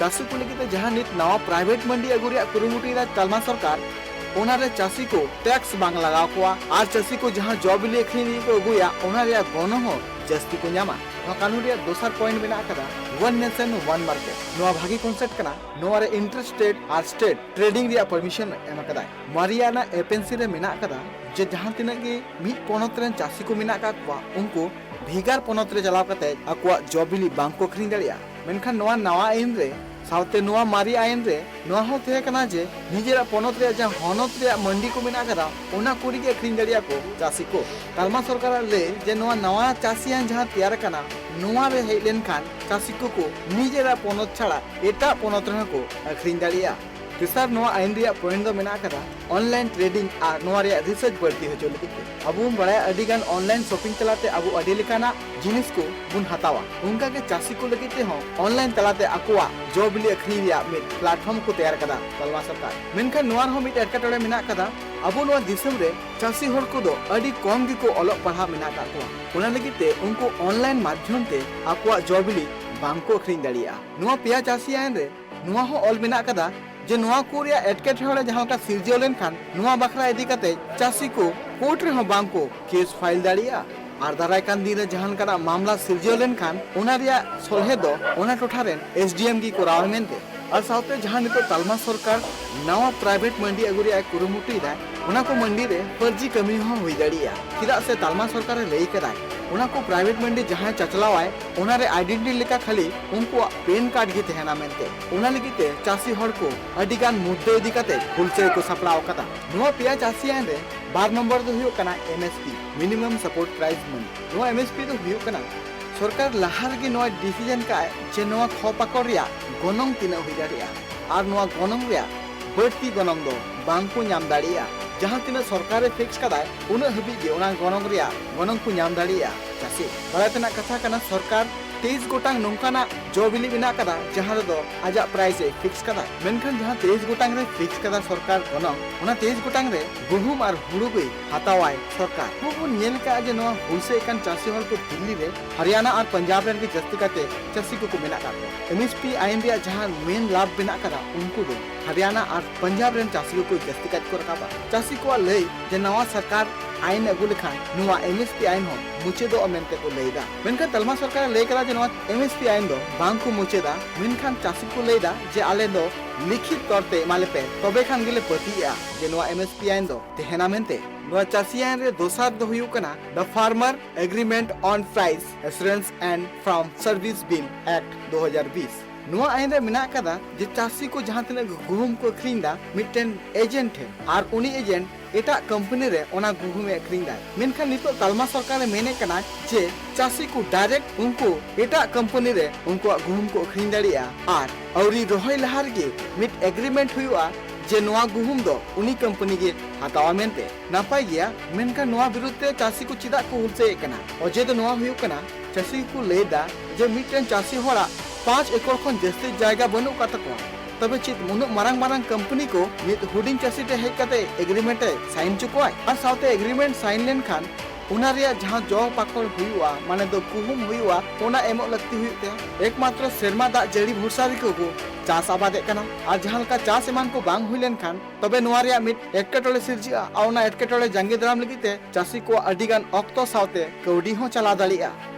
ᱪᱟᱹᱥᱤ ᱠᱚ ᱞᱟᱹᱜᱤᱫ ᱛᱮ ᱡᱟᱦᱟᱸ ᱱᱤᱛ ᱱᱟᱣᱟ ᱯᱨᱟᱭᱵᱷᱮᱴ ᱢᱟᱱᱰᱤ ᱟᱹᱜᱩ ᱨᱮᱭᱟᱜ ᱠᱩᱨᱩᱢᱩᱴᱩᱭᱮᱫᱟ ᱛᱟᱞᱢᱟ ᱥᱚᱨᱠᱟᱨ, ᱚᱱᱟ ᱨᱮ ᱪᱟᱹᱥᱤ ᱠᱚ ᱴᱮᱠᱥ ᱵᱟᱝ ᱞᱟᱜᱟᱣ ᱠᱚᱣᱟ ᱟᱨ ᱪᱟᱹᱥᱤ ᱠᱚ ᱡᱟᱦᱟᱸ ᱡᱚ ᱵᱤᱞᱤ ᱟᱹᱠᱷᱨᱤᱧ ᱞᱟᱹᱜᱤᱫ ᱠᱚ ᱟᱹᱜᱩᱭᱟ, ᱚᱱᱟ ᱨᱮᱭᱟᱜ ᱜᱚᱱᱚᱝ ᱦᱚᱸ ᱡᱟᱹᱥᱛᱤ ᱠᱚ ᱧᱟᱢᱟ᱾ ᱱᱚᱣᱟ ᱠᱟᱹᱱᱩᱱ ᱨᱮᱭᱟᱜ ᱫᱚᱥᱟᱨ ᱯᱚᱭᱮᱱᱴ ᱢᱮᱱᱟᱜ ᱟᱠᱟᱫᱟ ᱚᱱ ᱱᱮᱥᱚᱱ ᱚᱱ ᱢᱟᱨᱠᱮᱴ᱾ ᱱᱚᱣᱟ ᱵᱷᱟᱹᱜᱤ ᱠᱚᱱᱥᱮᱯᱴ ᱠᱟᱱᱟ᱾ ᱱᱚᱣᱟ ᱨᱮ ᱤᱱᱴᱟᱨ ᱥᱴᱮᱴ ᱟᱨ ᱥᱴᱮᱴ ᱴᱨᱮᱰᱤᱝ ᱨᱮᱭᱟᱜ ᱯᱟᱨᱢᱤᱥᱚᱱ ᱮᱢ ᱟᱠᱟᱫᱟᱭ᱾ ᱢᱟᱨᱮᱭᱟᱜ ᱮᱯᱮᱱᱥᱤ ᱨᱮ ᱢᱮᱱᱟᱜ ᱟᱠᱟᱫᱟ ᱡᱮ ᱡᱟᱦᱟᱸ ᱛᱤᱱᱟᱹᱜ ᱜᱮ ᱢᱤᱫ ᱯᱚᱱᱚᱛ ᱨᱮᱱ ᱪᱟᱹᱥᱤ ᱠᱚ ᱢᱮᱱᱟᱜ ᱟᱠᱟᱫ ᱠᱚᱣᱟ, ᱩᱱᱠᱩ ᱵᱷᱮᱜᱟᱨ ᱯᱚᱱᱚᱛ ᱨᱮ ᱪᱟᱞᱟᱣ ᱠᱟᱛᱮ ᱟᱠᱚᱣᱟᱜ ᱡᱚ ᱵᱤᱞᱤ ᱵᱟᱝ ᱠᱚ ᱟᱹᱠᱷᱨᱤᱧ ᱫᱟᱲᱮᱭᱟᱜᱼᱟ᱾ ᱢᱮᱱᱠᱷᱟᱱ ᱱᱚᱣᱟ ᱱᱟᱣᱟ ᱟᱭᱤᱱ ᱨᱮ ᱥᱟᱶᱛᱮ ᱱᱚᱣᱟ ᱢᱟᱨᱮ ᱟᱭᱤᱱ ᱨᱮ ᱱᱚᱣᱟ ᱦᱚᱸ ᱛᱟᱦᱮᱸ ᱠᱟᱱᱟ ᱡᱮ ᱱᱤᱡᱮᱨᱟᱜ ᱯᱚᱱᱚᱛ ᱨᱮᱭᱟᱜ ᱡᱟᱦᱟᱸ ᱦᱚᱱᱚᱛ ᱨᱮᱭᱟᱜ ᱢᱟᱱᱰᱤ ᱠᱚ ᱢᱮᱱᱟᱜ ᱟᱠᱟᱫᱟ, ᱚᱱᱟ ᱠᱚᱨᱮ ᱜᱮ ᱟᱹᱠᱷᱨᱤᱧ ᱫᱟᱲᱮᱭᱟᱜᱼᱟ ᱠᱚ ᱪᱟᱹᱥᱤ ᱠᱚ᱾ ᱛᱟᱞᱢᱟ ᱥᱚᱨᱠᱟᱨᱟᱜ ᱞᱟᱹᱭ ᱡᱮ ᱱᱚᱣᱟ ᱱᱟᱣᱟ ᱪᱟᱹᱥᱤ ᱟᱭᱤᱱ ᱡᱟᱦᱟᱸ ᱛᱮᱭᱟᱨ ᱟᱠᱟᱱᱟ, ᱱᱚᱣᱟ ᱨᱮ ᱦᱮᱡ ᱞᱮᱱᱠᱷᱟᱱ ᱪᱟᱹᱥᱤ ᱠᱚᱠᱚ ᱱᱤᱡᱮᱨᱟᱜ ᱯᱚᱱᱚᱛ ᱪᱷᱟᱲᱟ ᱮᱴᱟᱜ ᱯᱚᱱᱚᱛ ᱨᱮᱦᱚᱸ ᱠᱚ ᱟᱹᱠᱷᱨᱤᱧ ᱫᱟᱲᱮᱭᱟᱜᱼᱟ᱾ ᱛᱮᱥᱟᱨ ᱱᱚᱣᱟ ᱟᱭᱤᱱ ᱨᱮᱭᱟᱜ ᱯᱚᱭᱮᱱᱴ ᱫᱚ ᱢᱮᱱᱟᱜ ᱟᱠᱟᱫᱟ ᱚᱱᱞᱟᱭᱤᱱ ᱴᱨᱮᱰᱤᱝ ᱟᱨ ᱱᱚᱣᱟ ᱨᱮᱭᱟᱜ ᱨᱤᱥᱟᱨᱪ ᱵᱟᱹᱲᱛᱤ ᱦᱚᱪᱚ ᱞᱟᱹᱜᱤᱫ ᱛᱮ᱾ ᱟᱵᱚ ᱵᱚᱱ ᱵᱟᱲᱟᱭᱟ ᱟᱹᱰᱤ ᱜᱟᱱ ᱚᱱᱞᱟᱭᱤᱱ ᱥᱚᱯᱤᱝ ᱛᱟᱞᱟᱛᱮ ᱟᱵᱚ ᱟᱹᱰᱤ ᱞᱮᱠᱟᱱᱟᱜ ᱡᱤᱱᱤᱥ ᱠᱚ ᱵᱚᱱ ᱦᱟᱛᱟᱣᱟ᱾ ᱚᱱᱠᱟ ᱜᱮ ᱪᱟᱹᱥᱤ ᱠᱚ ᱞᱟᱹᱜᱤᱫ ᱛᱮᱦᱚᱸ ᱚᱱᱞᱟᱭᱤᱱ ᱛᱟᱞᱟᱛᱮ ᱟᱠᱚᱣᱟᱜ ᱡᱚ ᱵᱤᱞᱤ ᱟᱹᱠᱷᱨᱤᱧ ᱨᱮᱭᱟᱜ ᱢᱤᱫ ᱯᱞᱟᱴᱯᱷᱚᱨᱢ ᱠᱚ ᱛᱮᱭᱟᱨ ᱟᱠᱟᱫᱟ ᱛᱟᱞᱢᱟ ᱥᱚᱨᱠᱟᱨ᱾ ᱢᱮᱱᱠᱷᱟᱱ ᱱᱚᱣᱟ ᱨᱮᱦᱚᱸ ᱢᱤᱫ ᱮᱴᱠᱮᱴᱚᱬᱮ ᱢᱮᱱᱟᱜ ᱟᱠᱟᱫᱟ᱾ ᱟᱵᱚ ᱱᱚᱣᱟ ᱫᱤᱥᱚᱢ ᱨᱮ ᱪᱟᱹᱥᱤ ᱦᱚᱲ ᱠᱚᱫᱚ ᱟᱹᱰᱤ ᱠᱚᱢ ᱜᱮᱠᱚ ᱚᱞᱚᱜ ᱯᱟᱲᱦᱟᱜ ᱢᱮᱱᱟᱜ ᱟᱠᱟᱫ ᱠᱚᱣᱟ᱾ ᱚᱱᱟ ᱞᱟᱹᱜᱤᱫ ᱛᱮ ᱩᱱᱠᱩ ᱚᱱᱞᱟᱭᱤᱱ ᱢᱟᱫᱽᱫᱷᱚᱢ ᱛᱮ ᱟᱠᱚᱣᱟᱜ ᱡᱚ ᱵᱤᱞᱤ ᱵᱟᱝ ᱠᱚ ᱟᱹᱠᱷᱨᱤᱧ ᱫᱟᱲᱮᱭᱟᱜᱼᱟ᱾ ᱱᱚᱣᱟ ᱯᱮᱭᱟ ᱪᱟᱹᱥᱤ ᱟᱭᱤᱱ ᱨᱮ ᱱᱚᱣᱟ ᱦᱚᱸ ᱚᱞ ᱢᱮᱱᱟᱜ ᱟᱠᱟᱫᱟ ᱡᱮ ᱱᱚᱣᱟ ᱠᱚ ᱨᱮᱭᱟᱜ ᱮᱴᱠᱮᱴᱚᱬᱮ ᱡᱟᱦᱟᱸ ᱞᱮᱠᱟ ᱥᱤᱨᱡᱟᱹᱣ ᱞᱮᱱᱠᱷᱟᱱ ᱱᱚᱣᱟ ᱵᱟᱠᱷᱨᱟ ᱤᱫᱤ ᱠᱟᱛᱮ ᱪᱟᱹᱥᱤ ᱠᱚ ᱠᱳᱨᱴ ᱨᱮᱦᱚᱸ ᱵᱟᱝ ᱠᱚ ᱠᱮᱥ ᱯᱷᱟᱭᱤᱞ ᱫᱟᱲᱮᱭᱟᱜᱼᱟ᱾ ᱟᱨ ᱫᱟᱨᱟᱭ ᱠᱟᱱ ᱫᱤᱱ ᱨᱮ ᱡᱟᱦᱟᱸ ᱞᱮᱠᱟᱱᱟᱜ ᱢᱟᱢᱞᱟ ᱥᱤᱨᱡᱟᱹᱣ ᱞᱮᱱᱠᱷᱟᱱ ᱚᱱᱟ ᱨᱮᱭᱟᱜ ᱥᱚᱞᱦᱮ ᱫᱚ ᱚᱱᱟ ᱴᱚᱴᱷᱟ ᱨᱮᱱ ᱮᱥ ᱰᱤ ᱮᱢ ᱜᱮ ᱠᱚᱨᱟᱣᱟ ᱢᱮᱱᱛᱮ᱾ ᱟᱨ ᱥᱟᱶᱛᱮ ᱡᱟᱦᱟᱸ ᱱᱤᱛᱚᱜ ᱛᱟᱞᱢᱟ ᱥᱚᱨᱠᱟᱨ ᱱᱟᱣᱟ ᱯᱨᱟᱭᱵᱷᱮᱴ ᱢᱟᱱᱰᱤ ᱟᱹᱜᱩ ᱨᱮᱭᱟᱜ ᱮ ᱠᱩᱨᱩᱢᱩᱴᱩᱭᱮᱫᱟ, ᱚᱱᱟ ᱠᱚ ᱢᱟᱱᱰᱤ ᱨᱮ ᱯᱷᱟᱹᱨᱡᱤ ᱠᱟᱹᱢᱤ ᱦᱚᱸ ᱦᱩᱭ ᱫᱟᱲᱮᱭᱟᱜᱼᱟ᱾ ᱪᱮᱫᱟᱜ ᱥᱮ ᱛᱟᱞᱢᱟ ᱥᱚᱨᱠᱟᱨ ᱮ ᱞᱟᱹᱭ ᱠᱟᱫᱟᱭ ᱚᱱᱟ ᱠᱚ ᱯᱨᱟᱭᱵᱷᱮᱴ ᱢᱟᱱᱰᱤ ᱡᱟᱦᱟᱸᱭ ᱪᱟᱪᱞᱟᱣᱟᱭ, ᱚᱱᱟ ᱨᱮ ᱟᱭᱰᱮᱱᱴᱤᱴᱤ ᱞᱮᱠᱟ ᱠᱷᱟᱹᱞᱤ ᱩᱱᱠᱩᱣᱟᱜ ᱯᱮᱱ ᱠᱟᱨᱰ ᱜᱮ ᱛᱟᱦᱮᱱᱟ ᱢᱮᱱᱛᱮ᱾ ᱚᱱᱟ ᱞᱟᱹᱜᱤᱫ ᱛᱮ ᱪᱟᱹᱥᱤ ᱦᱚᱲ ᱠᱚ ᱟᱹᱰᱤ ᱜᱟᱱ ᱢᱩᱫᱽᱫᱟᱹ ᱤᱫᱤ ᱠᱟᱛᱮ ᱦᱩᱞᱥᱟᱹᱭ ᱠᱚ ᱥᱟᱯᱲᱟᱣ ᱟᱠᱟᱫᱟ᱾ ᱱᱚᱣᱟ ᱯᱮᱭᱟ ᱪᱟᱹᱥᱤ ᱟᱭᱤᱱ ᱨᱮ ᱵᱟᱨ ᱱᱚᱢᱵᱚᱨ ᱫᱚ ᱦᱩᱭᱩᱜ ᱠᱟᱱᱟ M S P, minimum support price ᱢᱟᱱᱤ᱾ ᱱᱚᱣᱟ ᱮᱢ ᱮᱥ ᱯᱤ ᱫᱚ ᱦᱩᱭᱩᱜ ᱠᱟᱱᱟ ᱥᱚᱨᱠᱟᱨ ᱞᱟᱦᱟ ᱨᱮᱜᱮ ᱱᱚᱣᱟ ᱰᱤᱥᱤᱡᱚᱱ ᱠᱟᱜᱼᱟᱭ ᱡᱮ ᱱᱚᱣᱟ ᱠᱷᱚ ᱯᱟᱠᱚᱲ ᱨᱮᱭᱟᱜ ᱜᱚᱱᱚᱝ ᱛᱤᱱᱟᱹᱜ ᱦᱩᱭ ᱫᱟᱲᱮᱭᱟᱜᱼᱟ ᱟᱨ ᱱᱚᱣᱟ ᱜᱚᱱᱚᱝ ᱨᱮᱭᱟᱜ ᱵᱟᱹᱲᱛᱤ ᱜᱚᱱᱚᱝ ᱫᱚ ᱵᱟᱝ ᱠᱚ ᱧᱟᱢ ᱫᱟᱲᱮᱭᱟᱜᱼᱟ᱾ ᱡᱟᱦᱟᱸ ᱛᱤᱱᱟᱹᱜ ᱥᱚᱨᱠᱟᱨ ᱮ ᱯᱷᱤᱠᱥ ᱠᱟᱫᱟᱭ, ᱩᱱᱟᱹᱜ ᱦᱟᱹᱵᱤᱡ ᱜᱮ ᱚᱱᱟ ᱜᱚᱱᱚᱝ ᱨᱮᱭᱟᱜ ᱜᱚᱱᱚᱝ ᱠᱚ ᱧᱟᱢ ᱫᱟᱲᱮᱭᱟᱜᱼᱟ ᱪᱟᱹᱥᱤ᱾ ᱵᱟᱲᱟᱭ ᱛᱮᱱᱟᱜ ᱠᱟᱛᱷᱟ ᱠᱟᱱᱟ, ᱥᱚᱨᱠᱟᱨ ᱛᱮᱭᱤᱥ ᱜᱚᱴᱟᱝ ᱱᱚᱝᱠᱟᱱᱟᱜ ᱡᱚ ᱵᱤᱞᱤ ᱢᱮᱱᱟᱜ ᱠᱟᱫᱟ, ᱡᱟᱦᱟᱸ ᱨᱮᱫᱚ ᱟᱡᱟᱜ price ᱮ fix ᱠᱟᱫᱟ᱾ ᱢᱮᱱᱠᱷᱟᱱ ᱡᱟᱦᱟᱸ ᱛᱮᱭᱤᱥ ᱜᱚᱴᱟᱝ ᱨᱮ fix ᱠᱟᱫᱟ ᱥᱚᱨᱠᱟᱨ ᱜᱚᱱᱚᱝ, ᱚᱱᱟ ᱛᱮᱭᱤᱥ ᱜᱚᱴᱟᱝ ᱨᱮ ᱜᱩᱦᱩᱢ ᱟᱨ ᱦᱩᱲᱩ ᱜᱮ ᱦᱟᱛᱟᱣᱟᱭ ᱥᱚᱨᱠᱟᱨ᱾ ᱟᱵᱚ ᱵᱚᱱ ᱧᱮᱞ ᱠᱟᱜᱼᱟ ᱡᱮ ᱱᱚᱣᱟ ᱦᱩᱞᱥᱟᱹᱭ ᱠᱟᱱ ᱪᱟᱹᱥᱤ ᱦᱚᱲ ᱠᱚ ᱫᱤᱞᱞᱤ ᱨᱮ, ᱦᱟᱨᱤᱭᱟᱱᱟ ᱟᱨ ᱯᱟᱧᱡᱟᱵᱽ ᱨᱮᱱ ᱜᱮ ᱡᱟᱹᱥᱛᱤ ᱠᱟᱛᱮ ᱪᱟᱹᱥᱤ ᱠᱚᱠᱚ ᱢᱮᱱᱟᱜ ᱠᱟᱜ ᱠᱚᱣᱟ᱾ M S P ᱟᱭᱤᱱ ᱨᱮᱭᱟᱜ ᱡᱟᱦᱟᱸ main ᱞᱟᱵᱷ ᱢᱮᱱᱟᱜ ᱠᱟᱫᱟ, ᱩᱱᱠᱩ ᱫᱚ ᱦᱟᱨᱤᱭᱟᱱᱟ ᱟᱨ ᱯᱟᱧᱡᱟᱵᱽ ᱨᱮᱱ ᱪᱟᱹᱥᱤ ᱠᱚᱠᱚ ᱡᱟᱹᱥᱛᱤ ᱠᱟᱭ ᱛᱮᱠᱚ ᱨᱟᱠᱟᱵᱟ᱾ ᱪᱟᱹᱥᱤ ᱠᱚᱣᱟᱜ ᱞᱟᱹᱭ ᱡᱮ ᱱᱟᱣᱟ ᱥᱚᱨᱠᱟᱨ ᱟᱭᱤᱱ ᱟᱹᱜᱩ ᱞᱮᱠᱷᱟᱱ ᱱᱚᱣᱟ M S P ᱟᱭᱤᱱ ᱦᱚᱸ ᱢᱩᱪᱟᱹᱫᱚᱜᱼᱟ ᱢᱮᱱᱛᱮ ᱠᱚ ᱞᱟᱹᱭ ᱮᱫᱟ᱾ ᱢᱮᱱᱠᱷᱟᱱ ᱛᱟᱞᱢᱟ ᱥᱚᱨᱠᱟᱨᱮ ᱞᱟᱹᱭ ᱠᱟᱫᱟ ᱡᱮ ᱱᱚᱣᱟ M S P ᱟᱭᱤᱱ ᱫᱚ ᱵᱟᱝ ᱠᱚ ᱢᱩᱪᱟᱹᱫᱟ, ᱢᱮᱱᱠᱷᱟᱱ ᱪᱟᱹᱥᱤ ᱠᱚ ᱞᱟᱹᱭ ᱮᱫᱟ ᱡᱮ ᱟᱞᱮ ᱫᱚ ᱞᱤᱠᱷᱤᱛ ᱛᱚᱨ ᱛᱮ ᱮᱢᱟ ᱞᱮᱯᱮ, ᱛᱚᱵᱮ ᱠᱷᱟᱱ ᱜᱮᱞᱮ ᱯᱟᱹᱛᱭᱟᱹᱜᱼᱟ ᱡᱮ ᱱᱚᱣᱟ M S P ᱟᱭᱤᱱ ᱫᱚ ᱛᱟᱦᱮᱱᱟ ᱢᱮᱱᱛᱮ᱾ ᱱᱚᱣᱟ ᱪᱟᱹᱥᱤ ᱟᱭᱤᱱ ᱨᱮ ᱫᱚᱥᱟᱨ ᱫᱚ ᱦᱩᱭᱩᱜ ᱠᱟᱱᱟ The Farmer Agreement on Price Assurance and Farm Service Bill Act ᱫᱩ ᱦᱟᱡᱟᱨ ᱵᱤᱥ᱾ ᱱᱚᱣᱟ ᱟᱭᱤᱱ ᱨᱮ ᱢᱮᱱᱟᱜ ᱠᱟᱫᱟ ᱡᱮ ᱪᱟᱹᱥᱤ ᱠᱚ ᱡᱟᱦᱟᱸ ᱛᱤᱱᱟᱹᱜ ᱜᱩᱦᱩᱢ ᱠᱚ ᱟᱹᱠᱷᱨᱤᱧ ᱫᱟ, ᱢᱤᱫᱴᱮᱱ agent ᱴᱷᱮᱱ, ᱟᱨ ᱩᱱᱤ agent ᱮᱴᱟᱜ company ᱨᱮ ᱚᱱᱟ ᱜᱩᱦᱩᱢ ᱮ ᱟᱹᱠᱷᱨᱤᱧ ᱫᱟᱭ᱾ ᱢᱮᱱᱠᱷᱟᱱ ᱱᱤᱛᱚᱜ ᱛᱟᱞᱢᱟ ᱥᱚᱨᱠᱟᱨ ᱮ ᱢᱮᱱᱮᱫ ᱠᱟᱱᱟ ᱡᱮ ᱪᱟᱹᱥᱤ ᱠᱚ direct ᱩᱱᱠᱩ ᱮᱴᱟᱜ company ᱨᱮ ᱩᱱᱠᱩᱣᱟᱜ ᱜᱩᱦᱩᱢ ᱠᱚ ᱟᱹᱠᱷᱨᱤᱧ ᱫᱟᱲᱮᱭᱟᱜᱼᱟ, ᱟᱨ ᱟᱹᱣᱨᱤ ᱨᱚᱦᱚᱭ ᱞᱟᱦᱟ ᱨᱮᱜᱮ ᱢᱤᱫ agreement ᱦᱩᱭᱩᱜᱼᱟ ᱡᱮ ᱱᱚᱣᱟ ᱜᱩᱦᱩᱢ ᱫᱚ ᱩᱱᱤ company ᱜᱮ ᱦᱟᱛᱟᱣᱟ ᱢᱮᱱᱛᱮ᱾ ᱱᱟᱯᱟᱭ ᱜᱮᱭᱟ, ᱢᱮᱱᱠᱷᱟᱱ ᱱᱚᱣᱟ ᱵᱤᱨᱩᱫᱷ ᱛᱮ ᱪᱟᱹᱥᱤ ᱠᱚ ᱪᱮᱫᱟᱜ ᱠᱚ ᱦᱩᱞᱥᱟᱹᱭᱮᱫ ᱠᱟᱱᱟ? ᱚᱡᱮ ᱫᱚ ᱱᱚᱣᱟ ᱦᱩᱭᱩᱜ ᱠᱟᱱᱟ, ᱪᱟᱹᱥᱤ ᱠᱚ ᱞᱟᱹᱭ ᱮᱫᱟ ᱡᱮ ᱢᱤᱫᱴᱮᱱ ᱪᱟᱹᱥᱤ ᱦᱚᱲᱟᱜ ᱯᱟᱸᱪ ᱮᱠᱚᱨ ᱠᱷᱚᱱ ᱡᱟᱹᱥᱛᱤ ᱡᱟᱭᱜᱟ ᱵᱟᱹᱱᱩᱜ ᱟᱠᱟᱫ ᱛᱟᱠᱚᱣᱟ, ᱛᱚᱵᱮ ᱪᱮᱫ ᱩᱱᱟᱹᱜ ᱢᱟᱨᱟᱝ ᱢᱟᱨᱟᱝ company ᱠᱚ ᱢᱤᱫ ᱦᱩᱰᱤᱧ ᱪᱟᱹᱥᱤ ᱴᱷᱮᱱ ᱦᱮᱡ ᱠᱟᱛᱮ agreement ᱮ sign ᱦᱚᱪᱚ ᱠᱚᱣᱟᱭ? ᱟᱨ ᱥᱟᱶᱛᱮ agreement sign ᱞᱮᱱᱠᱷᱟᱱ ᱚᱱᱟ ᱨᱮᱭᱟᱜ ᱡᱟᱦᱟᱸ ᱡᱚ ᱯᱟᱠᱚᱲ ᱦᱩᱭᱩᱜᱼᱟ, ᱢᱟᱱᱮ ᱫᱚ ᱜᱩᱦᱩᱢ ᱦᱩᱭᱩᱜᱼᱟ, ᱚᱱᱟ ᱮᱢᱚᱜ ᱞᱟᱹᱠᱛᱤ ᱦᱩᱭᱩᱜ ᱛᱟᱭᱟ᱾ ᱮᱠᱢᱟᱛᱨᱚ ᱥᱮᱨᱢᱟ ᱫᱟᱜ ᱡᱟᱹᱲᱤ ᱵᱷᱚᱨᱥᱟ ᱨᱮᱜᱮ ᱠᱚ ᱪᱟᱥ ᱟᱵᱟᱫᱮᱫ ᱠᱟᱱᱟ, ᱟᱨ ᱡᱟᱦᱟᱸ ᱞᱮᱠᱟ ᱪᱟᱥ ᱮᱢᱟᱱ ᱠᱚ ᱵᱟᱝ ᱦᱩᱭ ᱞᱮᱱᱠᱷᱟᱱ ᱛᱚᱵᱮ ᱱᱚᱣᱟ ᱨᱮᱭᱟᱜ ᱢᱤᱫ ᱮᱴᱠᱮᱴᱚᱬᱮ ᱥᱤᱨᱡᱟᱹᱜᱼᱟ, ᱟᱨ ᱚᱱᱟ ᱮᱴᱠᱮᱴᱚᱬᱮ ᱡᱟᱸᱜᱮ ᱫᱟᱨᱟᱢ ᱞᱟᱹᱜᱤᱫ ᱛᱮ ᱪᱟᱹᱥᱤ ᱠᱚᱣᱟᱜ ᱟᱹᱰᱤ ᱜᱟᱱ ᱚᱠᱛᱚ ᱥᱟᱶᱛᱮ ᱠᱟᱹᱣᱰᱤ ᱦᱚᱸ ᱪᱟᱞᱟᱣ ᱫᱟᱲᱮᱭᱟᱜᱼᱟ᱾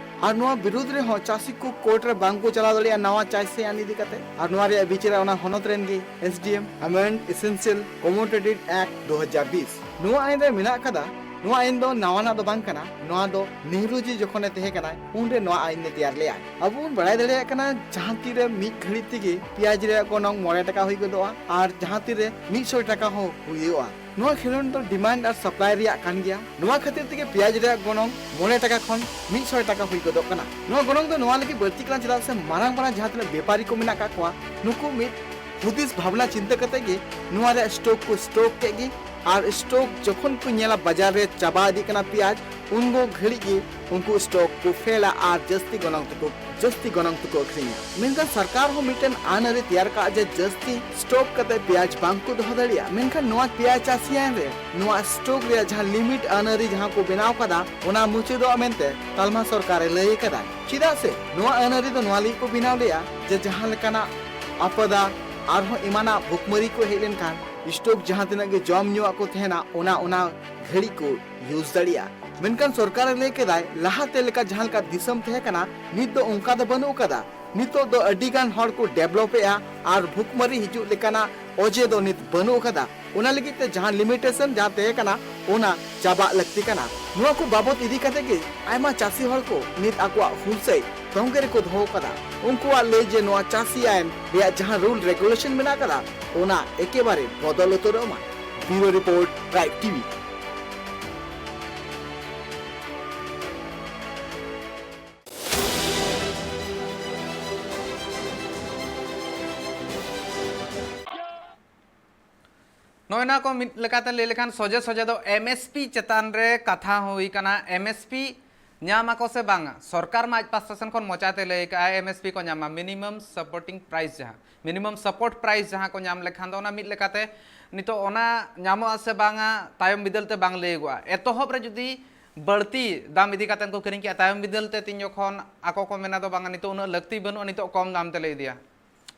ᱟᱨ ᱱᱚᱣᱟ ᱵᱤᱨᱩᱫᱷ ᱨᱮᱦᱚᱸ ᱪᱟᱹᱥᱤ ᱠᱚ court ᱨᱮ ᱵᱟᱝ ᱠᱚ ᱪᱟᱞᱟᱣ ᱫᱟᱲᱮᱭᱟᱜᱼᱟ ᱱᱟᱣᱟ ᱪᱟᱥ ᱟᱭᱤᱱ ᱤᱫᱤ ᱠᱟᱛᱮ᱾ ᱟᱨ ᱱᱚᱣᱟ ᱨᱮᱭᱟᱜ ᱵᱤᱪᱟᱹᱨᱟ ᱚᱱᱟ ᱦᱚᱱᱚᱛ ᱨᱮᱱ ᱜᱮ S D M, Amendment Essential Commodities Act ᱫᱩ ᱦᱟᱡᱟᱨ ᱵᱤᱥ᱾ ᱱᱚᱣᱟ ᱟᱭᱤᱱ ᱨᱮ ᱢᱮᱱᱟᱜ ᱟᱠᱟᱫᱟ, ᱱᱚᱣᱟ ᱟᱭᱤᱱ ᱫᱚ ᱱᱟᱣᱟᱱᱟᱜ ᱫᱚ ᱵᱟᱝ ᱠᱟᱱᱟ, ᱱᱚᱣᱟ ᱫᱚ ᱱᱮᱦᱨᱩ ᱡᱤ ᱡᱚᱠᱷᱚᱱᱮ ᱛᱟᱦᱮᱸ ᱠᱟᱱᱟᱭ, ᱩᱱᱨᱮ ᱱᱚᱣᱟ ᱟᱭᱤᱱ ᱮ ᱛᱮᱭᱟᱨ ᱞᱮᱫᱼᱟ᱾ ᱟᱵᱚ ᱵᱚᱱ ᱵᱟᱲᱟᱭ ᱫᱟᱲᱮᱭᱟᱜ ᱠᱟᱱᱟ, ᱡᱟᱦᱟᱸ ᱛᱤᱨᱮ ᱢᱤᱫ ᱜᱷᱟᱹᱲᱤᱡ ᱛᱮᱜᱮ ᱯᱮᱸᱭᱟᱡᱽ ᱨᱮᱭᱟᱜ ᱜᱚᱱᱚᱝ ᱢᱚᱬᱮ ᱴᱟᱠᱟ ᱦᱩᱭ ᱜᱚᱫᱚᱜᱼᱟ ᱟᱨ ᱡᱟᱦᱟᱸ ᱛᱤᱨᱮ ᱢᱤᱫ ᱥᱚᱭ ᱴᱟᱠᱟ ᱦᱚᱸ ᱦᱩᱭᱩᱜᱼᱟ᱾ ᱱᱚᱣᱟ ᱠᱷᱮᱞᱳᱰ ᱫᱚ demand ᱟᱨ supply ᱨᱮᱭᱟᱜ ᱠᱟᱱ ᱜᱮᱭᱟ᱾ ᱱᱚᱣᱟ ᱠᱷᱟᱹᱛᱤᱨ ᱛᱮᱜᱮ ᱯᱮᱸᱭᱟᱡᱽ ᱨᱮᱭᱟᱜ ᱜᱚᱱᱚᱝ ᱢᱚᱬᱮ ᱴᱟᱠᱟ ᱠᱷᱚᱱ ᱢᱤᱫ ᱥᱚᱭ ᱴᱟᱠᱟ ᱦᱩᱭ ᱜᱚᱫᱚᱜ ᱠᱟᱱᱟ᱾ ᱱᱚᱣᱟ ᱜᱚᱱᱚᱝ ᱫᱚ ᱱᱚᱣᱟ ᱞᱟᱹᱜᱤᱫ ᱵᱟᱹᱲᱛᱤ ᱠᱟᱱᱟ, ᱪᱮᱫᱟᱜ ᱥᱮ ᱢᱟᱨᱟᱝ ᱢᱟᱨᱟᱝ ᱡᱟᱦᱟᱸ ᱛᱤᱱᱟᱹᱜ ᱵᱮᱯᱟᱨᱤ ᱠᱚ ᱢᱮᱱᱟᱜ ᱟᱠᱟᱫ ᱠᱚᱣᱟ, ᱱᱩᱠᱩ ᱢᱤᱫ ᱦᱩᱫᱤᱥ ᱵᱷᱟᱵᱽᱱᱟ ᱪᱤᱱᱛᱟᱹ ᱠᱟᱛᱮ ᱜᱮ ᱱᱚᱣᱟ ᱨᱮᱭᱟᱜ stock ᱠᱚ stock ᱠᱮᱫ ᱜᱮ ᱟᱨ ᱥᱴᱚᱠ ᱡᱚᱠᱷᱚᱱ ᱠᱚ ᱧᱮᱞᱟ ᱵᱟᱡᱟᱨ ᱨᱮ ᱪᱟᱵᱟ ᱤᱫᱤᱜ ᱠᱟᱱᱟ ᱯᱮᱸᱭᱟᱡᱽ, ᱩᱱᱠᱩ ᱜᱷᱟᱹᱲᱤᱡ ᱜᱮ ᱩᱱᱠᱩ ᱥᱴᱚᱠ ᱠᱚ ᱯᱷᱮᱞᱟ ᱟᱨ ᱡᱟᱹᱥᱛᱤ ᱜᱚᱱᱚᱝ ᱛᱮᱠᱚ ᱡᱟᱹᱥᱛᱤ ᱜᱚᱱᱚᱝ ᱛᱮᱠᱚ ᱟᱹᱠᱷᱨᱤᱧᱟ᱾ ᱢᱮᱱᱠᱷᱟᱱ ᱥᱚᱨᱠᱟᱨ ᱦᱚᱸ ᱢᱤᱫᱴᱮᱱ ᱟᱹᱱ ᱟᱹᱨᱤ ᱛᱮᱭᱟᱨ ᱠᱟᱜᱼᱟ ᱡᱮ ᱡᱟᱹᱥᱛᱤ ᱥᱴᱚᱠ ᱠᱟᱛᱮ ᱯᱮᱸᱭᱟᱡᱽ ᱵᱟᱝ ᱠᱚ ᱫᱚᱦᱚ ᱫᱟᱲᱮᱭᱟᱜᱼᱟ᱾ ᱢᱮᱱᱠᱷᱟᱱ ᱱᱚᱣᱟ ᱯᱮᱸᱭᱟᱡᱽ ᱪᱟᱹᱥᱤᱭᱟᱱ ᱨᱮ ᱱᱚᱣᱟ ᱥᱴᱚᱠ ᱨᱮᱭᱟᱜ ᱡᱟᱦᱟᱸ ᱞᱤᱢᱤᱴ ᱟᱹᱱ ᱟᱹᱨᱤ ᱡᱟᱦᱟᱸ ᱠᱚ ᱵᱮᱱᱟᱣ ᱠᱟᱫᱟ, ᱚᱱᱟ ᱢᱩᱪᱟᱹᱫᱚᱜᱼᱟ ᱢᱮᱱᱛᱮ ᱛᱟᱞᱢᱟ ᱥᱚᱨᱠᱟᱨᱮ ᱞᱟᱹᱭ ᱟᱠᱟᱫᱟ᱾ ᱪᱮᱫᱟᱜ ᱥᱮ ᱱᱚᱣᱟ ᱟᱹᱱ ᱟᱹᱨᱤ ᱫᱚ ᱱᱚᱣᱟ ᱞᱟᱹᱜᱤᱫ ᱠᱚ ᱵᱮᱱᱟᱣ ᱞᱮᱜᱼᱟ ᱡᱮ ᱡᱟᱦᱟᱸ ᱞᱮᱠᱟᱱᱟᱜ ᱟᱯᱟᱫᱟ ᱟᱨᱦᱚᱸ ᱮᱢᱟᱱᱟᱜ ᱵᱷᱩᱠᱢᱟᱹᱨᱤ ᱠᱚ ᱦᱮᱡ ᱞᱮᱱᱠᱷᱟᱱ ᱥᱴᱚᱠ ᱡᱟᱦᱟᱸ ᱛᱤᱱᱟᱹᱜ ᱜᱮ ᱡᱚᱢ ᱧᱩᱣᱟᱜ ᱠᱚ ᱛᱟᱦᱮᱱᱟ, ᱚᱱᱟ ᱚᱱᱟ ᱜᱷᱟᱹᱲᱤᱡ ᱠᱚ ᱤᱭᱩᱡᱽ ᱫᱟᱲᱮᱭᱟᱜᱼᱟ᱾ ᱢᱮᱱᱠᱷᱟᱱ ᱥᱚᱨᱠᱟᱨᱮ ᱞᱟᱹᱭ ᱠᱮᱫᱟᱭ, ᱞᱟᱦᱟᱛᱮ ᱞᱮᱠᱟ ᱡᱟᱦᱟᱸ ᱞᱮᱠᱟ ᱫᱤᱥᱚᱢ ᱛᱟᱦᱮᱸ ᱠᱟᱱᱟ, ᱱᱤᱛ ᱫᱚ ᱚᱱᱠᱟ ᱫᱚ ᱵᱟᱹᱱᱩᱜ ᱟᱠᱟᱫᱟ᱾ ᱱᱤᱛᱚᱜ ᱫᱚ ᱟᱹᱰᱤ ᱜᱟᱱ ᱦᱚᱲ ᱠᱚ ᱰᱮᱵᱷᱞᱚᱯ ᱮᱜᱼᱟ ᱟᱨ ᱵᱷᱩᱠᱢᱟᱹᱨᱤ ᱦᱤᱡᱩᱜ ᱞᱮᱠᱟᱱᱟᱜ ᱚᱡᱮ ᱫᱚ ᱱᱤᱛ ᱵᱟᱹᱱᱩᱜ ᱟᱠᱟᱫᱟ᱾ ᱚᱱᱟ ᱞᱟᱹᱜᱤᱫ ᱛᱮ ᱡᱟᱦᱟᱸ ᱞᱤᱢᱤᱴᱮᱥᱚᱱ ᱡᱟᱦᱟᱸ ᱛᱟᱦᱮᱸ ᱠᱟᱱᱟ, ᱚᱱᱟ ᱪᱟᱵᱟᱜ ᱞᱟᱹᱠᱛᱤ ᱠᱟᱱᱟ᱾ ᱱᱚᱣᱟ ᱠᱚ ᱵᱟᱵᱚᱛ ᱤᱫᱤ ᱠᱟᱛᱮ ᱜᱮ ᱟᱭᱢᱟ ᱪᱟᱹᱥᱤ ᱦᱚᱲ ᱠᱚ ᱱᱤᱛ ᱟᱠᱚᱣᱟᱜ ᱦᱩᱞᱥᱟᱹᱭ ᱛᱚᱝᱜᱮ ᱨᱮᱠᱚ ᱫᱚᱦᱚ ᱟᱠᱟᱫᱟ᱾ ᱩᱱᱠᱩᱣᱟᱜ ᱞᱟᱹᱭ ᱡᱮ ᱱᱚᱣᱟ ᱪᱟᱹᱥᱤ ᱟᱭᱤᱱ ᱨᱮᱭᱟᱜ ᱡᱟᱦᱟᱸ ᱨᱩᱞ ᱨᱮᱜᱩᱞᱮᱥᱚᱱ ᱢᱮᱱᱟᱜ ᱟᱠᱟᱫᱟ, ᱚᱱᱟ ᱮᱠᱮᱵᱟᱨᱮ ᱵᱚᱫᱚᱞ ᱩᱛᱟᱹᱨᱚᱜ ᱢᱟ᱾ Bureau Report, Tribe T V. ᱱᱚᱜᱼᱚᱭ ᱱᱚᱣᱟ ᱠᱚ ᱢᱤᱫ ᱞᱮᱠᱟᱛᱮ ᱞᱟᱹᱭ ᱞᱮᱠᱷᱟᱱ ᱥᱚᱡᱷᱮ ᱥᱚᱡᱷᱮ ᱫᱚ M S P ᱪᱮᱛᱟᱱ ᱨᱮ ᱠᱟᱛᱷᱟ ᱦᱩᱭ ᱠᱟᱱᱟ᱾ M S P ᱧᱟᱢ ᱟᱠᱚ ᱥᱮ ᱵᱟᱝᱟ, ᱥᱚᱨᱠᱟᱨ ᱢᱟ ᱟᱡ ᱯᱟᱥᱴᱟ ᱥᱮᱱ ᱠᱷᱚᱱ ᱢᱚᱪᱟᱛᱮ ᱞᱟᱹᱭ ᱠᱟᱜᱼᱟ M S P ᱠᱚ ᱧᱟᱢᱟ, ᱢᱤᱱᱤᱢᱟᱢ ᱥᱟᱯᱳᱨᱴᱤᱝ ᱯᱨᱟᱭᱤᱥ ᱡᱟᱦᱟᱸ, ᱢᱤᱱᱤᱢᱟᱢ ᱥᱟᱯᱳᱨᱴ ᱯᱨᱟᱭᱤᱥ ᱡᱟᱦᱟᱸ ᱠᱚ ᱧᱟᱢ ᱞᱮᱠᱷᱟᱱ ᱫᱚ ᱚᱱᱟ ᱢᱤᱫ ᱞᱮᱠᱟᱛᱮ ᱱᱤᱛᱚᱜ ᱚᱱᱟ ᱧᱟᱢᱚᱜᱼᱟ ᱥᱮ ᱵᱟᱝᱟ ᱛᱟᱭᱚᱢ ᱵᱤᱫᱟᱹᱞ ᱛᱮ ᱵᱟᱝ ᱞᱟᱹᱭᱟᱹᱜᱚᱜᱼᱟ᱾ ᱮᱛᱚᱦᱚᱵ ᱨᱮ ᱡᱩᱫᱤ ᱵᱟᱹᱲᱛᱤ ᱫᱟᱢ ᱤᱫᱤ ᱠᱟᱛᱮ ᱠᱚ ᱠᱤᱨᱤᱧ ᱠᱮᱜᱼᱟ, ᱛᱟᱭᱚᱢ ᱵᱤᱫᱟᱹᱞ ᱛᱮ ᱛᱤᱱ ᱡᱚᱠᱷᱚᱱ ᱟᱠᱚ ᱠᱚ ᱢᱮᱱᱟ ᱫᱚ ᱵᱟᱝᱟ ᱱᱤᱛᱚᱜ ᱩᱱᱟᱹᱜ ᱞᱟᱹᱠᱛᱤ ᱵᱟᱹᱱᱩᱜᱼᱟ, ᱱᱤᱛᱚᱜ ᱠᱚᱢ ᱫᱟᱢ ᱛᱮᱞᱮ ᱤᱫᱤᱭᱟ,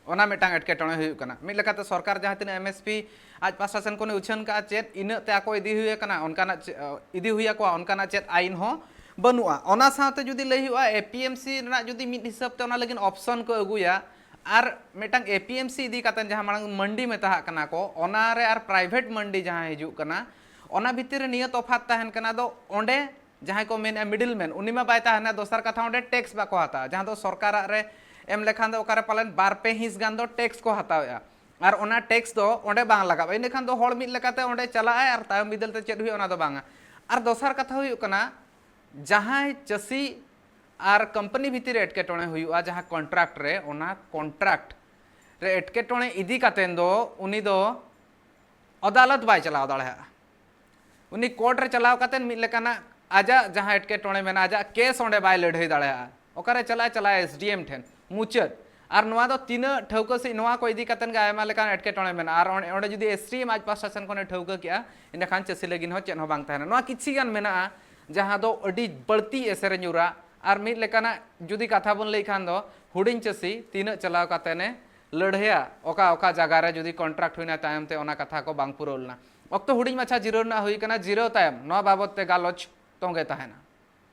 ᱚᱱᱟ ᱢᱤᱫᱴᱟᱝ ᱮᱴᱠᱮᱴᱚᱬᱮ ᱦᱩᱭᱩᱜ ᱠᱟᱱᱟ᱾ ᱢᱤᱫ ᱞᱮᱠᱟᱛᱮ ᱥᱚᱨᱠᱟᱨ ᱡᱟᱦᱟᱸ ᱛᱤᱱᱟᱹᱜ M S P ᱟᱡ ᱯᱟᱥᱴᱟ ᱥᱮᱱ ᱠᱷᱚᱱᱮ ᱩᱪᱷᱟᱹᱱ ᱠᱟᱜᱼᱟ, ᱪᱮᱫ ᱤᱱᱟᱹᱜ ᱛᱮ ᱟᱠᱚ ᱤᱫᱤ ᱦᱩᱭ ᱟᱠᱟᱱᱟ, ᱚᱱᱠᱟᱱᱟᱜ ᱪᱮ-, ᱤᱫᱤ ᱦᱩᱭ ᱟᱠᱚᱣᱟ, ᱚᱱᱠᱟᱱᱟᱜ ᱪᱮᱫ ᱟᱭᱤᱱ ᱦᱚᱸ ᱵᱟᱹᱱᱩᱜᱼᱟ᱾ ᱚᱱᱟ ᱥᱟᱶᱛᱮ ᱡᱩᱫᱤ ᱞᱟᱹᱭ ᱦᱩᱭᱩᱜᱼᱟ, A P M C ᱨᱮᱱᱟᱜ ᱡᱩᱫᱤ ᱢᱤᱫ ᱦᱤᱥᱟᱹᱵ ᱛᱮ ᱚᱱᱟ ᱞᱟᱹᱜᱤᱫ ᱚᱯᱥᱚᱱ ᱠᱚ ᱟᱹᱜᱩᱭᱟ, ᱟᱨ ᱢᱤᱫᱴᱟᱝ A P M C ᱤᱫᱤ ᱠᱟᱛᱮ ᱡᱟᱦᱟᱸ ᱢᱟᱲᱟᱝ ᱢᱟᱱᱰᱤ ᱢᱮᱛᱟᱜ ᱠᱟᱱᱟ ᱠᱚ, ᱚᱱᱟ ᱨᱮ ᱟᱨ ᱯᱨᱟᱭᱵᱷᱮᱴ ᱢᱟᱱᱰᱤ ᱡᱟᱦᱟᱸ ᱦᱤᱡᱩᱜ ᱠᱟᱱᱟ, ᱚᱱᱟ ᱵᱷᱤᱛᱤᱨ ᱨᱮ ᱱᱤᱭᱟᱹ ᱛᱚᱯᱷᱟᱛ ᱛᱟᱦᱮᱱ ᱠᱟᱱᱟ ᱫᱚ ᱚᱸᱰᱮ ᱡᱟᱦᱟᱸᱭ ᱠᱚ ᱢᱮᱱᱮᱫᱼᱟ ᱢᱤᱰᱞ ᱢᱮᱱ, ᱩᱱᱤ ᱢᱟ ᱵᱟᱭ ᱛᱟᱦᱮᱱᱟ᱾ ᱫᱚᱥᱟᱨ ᱠᱟᱛᱷᱟ, ᱚᱸᱰᱮ ᱴᱮᱠᱥ ᱵᱟᱠᱚ ᱦᱟᱛᱟᱣᱟ, ᱡᱟᱦᱟᱸ ᱫᱚ ᱥᱚᱨᱠᱟᱨᱟᱜ ᱨᱮ ᱮᱢ ᱞᱮᱠᱷᱟᱱ ᱫᱚ ᱚᱠᱟᱨᱮ ᱯᱟᱞᱮᱱ ᱵᱟᱨ ᱯᱮ ᱦᱤᱸᱥ ᱜᱟᱱ ᱫᱚ ᱴᱮᱠᱥ ᱠᱚ ᱦᱟᱛᱟᱣᱮᱫᱼᱟ, ᱟᱨ ᱚᱱᱟ ᱴᱮᱠᱥ ᱫᱚ ᱚᱸᱰᱮ ᱵᱟᱝ ᱞᱟᱜᱟᱜᱼᱟ᱾ ᱤᱱᱟᱹᱠᱷᱟᱱ ᱫᱚ ᱦᱚᱲ ᱢᱤᱫ ᱞᱮᱠᱟᱛᱮ ᱚᱸᱰᱮ ᱪᱟᱞᱟᱜᱼᱟᱭ ᱟᱨ ᱛᱟᱭᱚᱢ ᱵᱤᱫᱟᱹᱞ ᱛᱮ ᱪᱮᱫ ᱦᱩᱭᱩᱜᱼᱟ, ᱚᱱᱟ ᱫᱚ ᱵᱟᱝᱟ᱾ ᱟᱨ ᱫᱚᱥᱟᱨ ᱠᱟᱛᱷᱟ ᱦᱩᱭᱩᱜ ᱠᱟᱱᱟ, ᱡᱟᱦᱟᱸᱭ ᱪᱟᱹᱥᱤ ᱟᱨ ᱠᱳᱢᱯᱟᱱᱤ ᱵᱷᱤᱛᱤᱨ ᱨᱮ ᱮᱴᱠᱮᱴᱚᱬᱮ ᱦᱩᱭᱩᱜᱼᱟ, ᱡᱟᱦᱟᱸ ᱠᱚᱱᱴᱨᱟᱠᱴ ᱨᱮ, ᱚᱱᱟ ᱠᱚᱱᱴᱨᱟᱠᱴ ᱨᱮ ᱮᱴᱠᱮᱴᱚᱬᱮ ᱤᱫᱤ ᱠᱟᱛᱮ ᱫᱚ ᱩᱱᱤ ᱫᱚ ᱟᱫᱟᱞᱚᱛ ᱵᱟᱭ ᱪᱟᱞᱟᱣ ᱫᱟᱲᱮᱭᱟᱜᱼᱟ᱾ ᱩᱱᱤ ᱠᱳᱨᱴ ᱨᱮ ᱪᱟᱞᱟᱣ ᱠᱟᱛᱮ ᱢᱤᱫ ᱞᱮᱠᱟᱱᱟᱜ ᱟᱡᱟᱜ ᱡᱟᱦᱟᱸ ᱮᱴᱠᱮᱴᱚᱬᱮ ᱢᱮᱱᱟᱜᱼᱟ, ᱟᱡᱟᱜ ᱠᱮᱥ ᱚᱸᱰᱮ ᱵᱟᱭ ᱞᱟᱹᱲᱦᱟᱹᱭ ᱫᱟᱲᱮᱭᱟᱜᱼᱟ᱾ ᱚᱠᱟᱨᱮ ᱪᱟᱞᱟᱜᱼᱟ? ᱪᱟᱞᱟᱜᱼᱟ ᱮᱥ ᱰᱤ ᱮᱢ ᱴᱷᱮᱱ, ᱢᱩᱪᱟᱹᱫ᱾ ᱟᱨ ᱱᱚᱣᱟ ᱫᱚ ᱛᱤᱱᱟᱹᱜ ᱴᱷᱟᱹᱣᱠᱟᱹ ᱥᱮ ᱱᱚᱣᱟ ᱠᱚ ᱤᱫᱤ ᱠᱟᱛᱮ ᱜᱮ ᱟᱭᱢᱟ ᱞᱮᱠᱟᱱ ᱮᱴᱠᱮᱴᱚᱬᱮ ᱢᱮᱱᱟᱜᱼᱟ᱾ ᱟᱨ ᱚᱸᱰᱮ, ᱚᱸᱰᱮ ᱡᱩᱫᱤ ᱮᱥ ᱰᱤ ᱮᱢ ᱟᱡ ᱯᱟᱥᱴᱟ ᱥᱮᱱ ᱠᱷᱚᱱᱮ ᱴᱷᱟᱹᱣᱠᱟᱹ ᱠᱮᱜᱼᱟ, ᱮᱸᱰᱮᱠᱷᱟᱱ ᱪᱟᱹᱥᱤ ᱞᱟᱹᱜᱤᱫ ᱦᱚᱸ ᱪᱮᱫ ᱦᱚᱸ ᱵᱟᱝ ᱛᱟᱦᱮᱱᱟ᱾ ᱱᱚᱣᱟ ᱠᱤᱪᱷᱤ ᱜᱟᱱ ᱢᱮᱱᱟᱜᱼᱟ ᱡᱟᱦᱟᱸ ᱫᱚ ᱟᱹᱰᱤ ᱵᱟᱹᱲᱛᱤ ᱮᱥᱮᱨᱮ ᱧᱩᱨᱟ᱾ ᱟᱨ ᱢᱤᱫ ᱞᱮᱠᱟᱱᱟᱜ ᱡᱩᱫᱤ ᱠᱟᱛᱷᱟ ᱵᱚᱱ ᱞᱟᱹᱭ ᱠᱷᱟᱱ ᱫᱚ, ᱦᱩᱰᱤᱧ ᱪᱟᱹᱥᱤ ᱛᱤᱱᱟᱹᱜ ᱪᱟᱞᱟᱣ ᱠᱟᱛᱮ ᱮ ᱞᱟᱹᱲᱦᱟᱹᱭᱟ, ᱚᱠᱟ ᱚᱠᱟ ᱡᱟᱭᱜᱟ ᱨᱮ ᱡᱩᱫᱤ ᱠᱚᱱᱴᱨᱟᱠᱴ ᱦᱩᱭᱱᱟ ᱛᱟᱭᱚᱢ ᱛᱮ ᱚᱱᱟ ᱠᱟᱛᱷᱟ ᱠᱚ ᱵᱟᱝ ᱯᱩᱨᱟᱹᱣ ᱞᱮᱱᱟ᱾ ᱚᱠᱛᱚ ᱦᱩᱰᱤᱧ ᱢᱟᱪᱷᱟ ᱡᱤᱨᱟᱹᱣ ᱨᱮᱱᱟᱜ ᱦᱩᱭ ᱠᱟᱱᱟ, ᱡᱤᱨᱟᱹᱣ ᱛᱟᱭᱚᱢ ᱱᱚᱣᱟ ᱵᱟᱵᱚᱛ ᱛᱮ ᱜᱟᱞᱚᱪ ᱛᱚᱸᱜᱮ ᱛᱟᱦᱮᱱᱟ᱾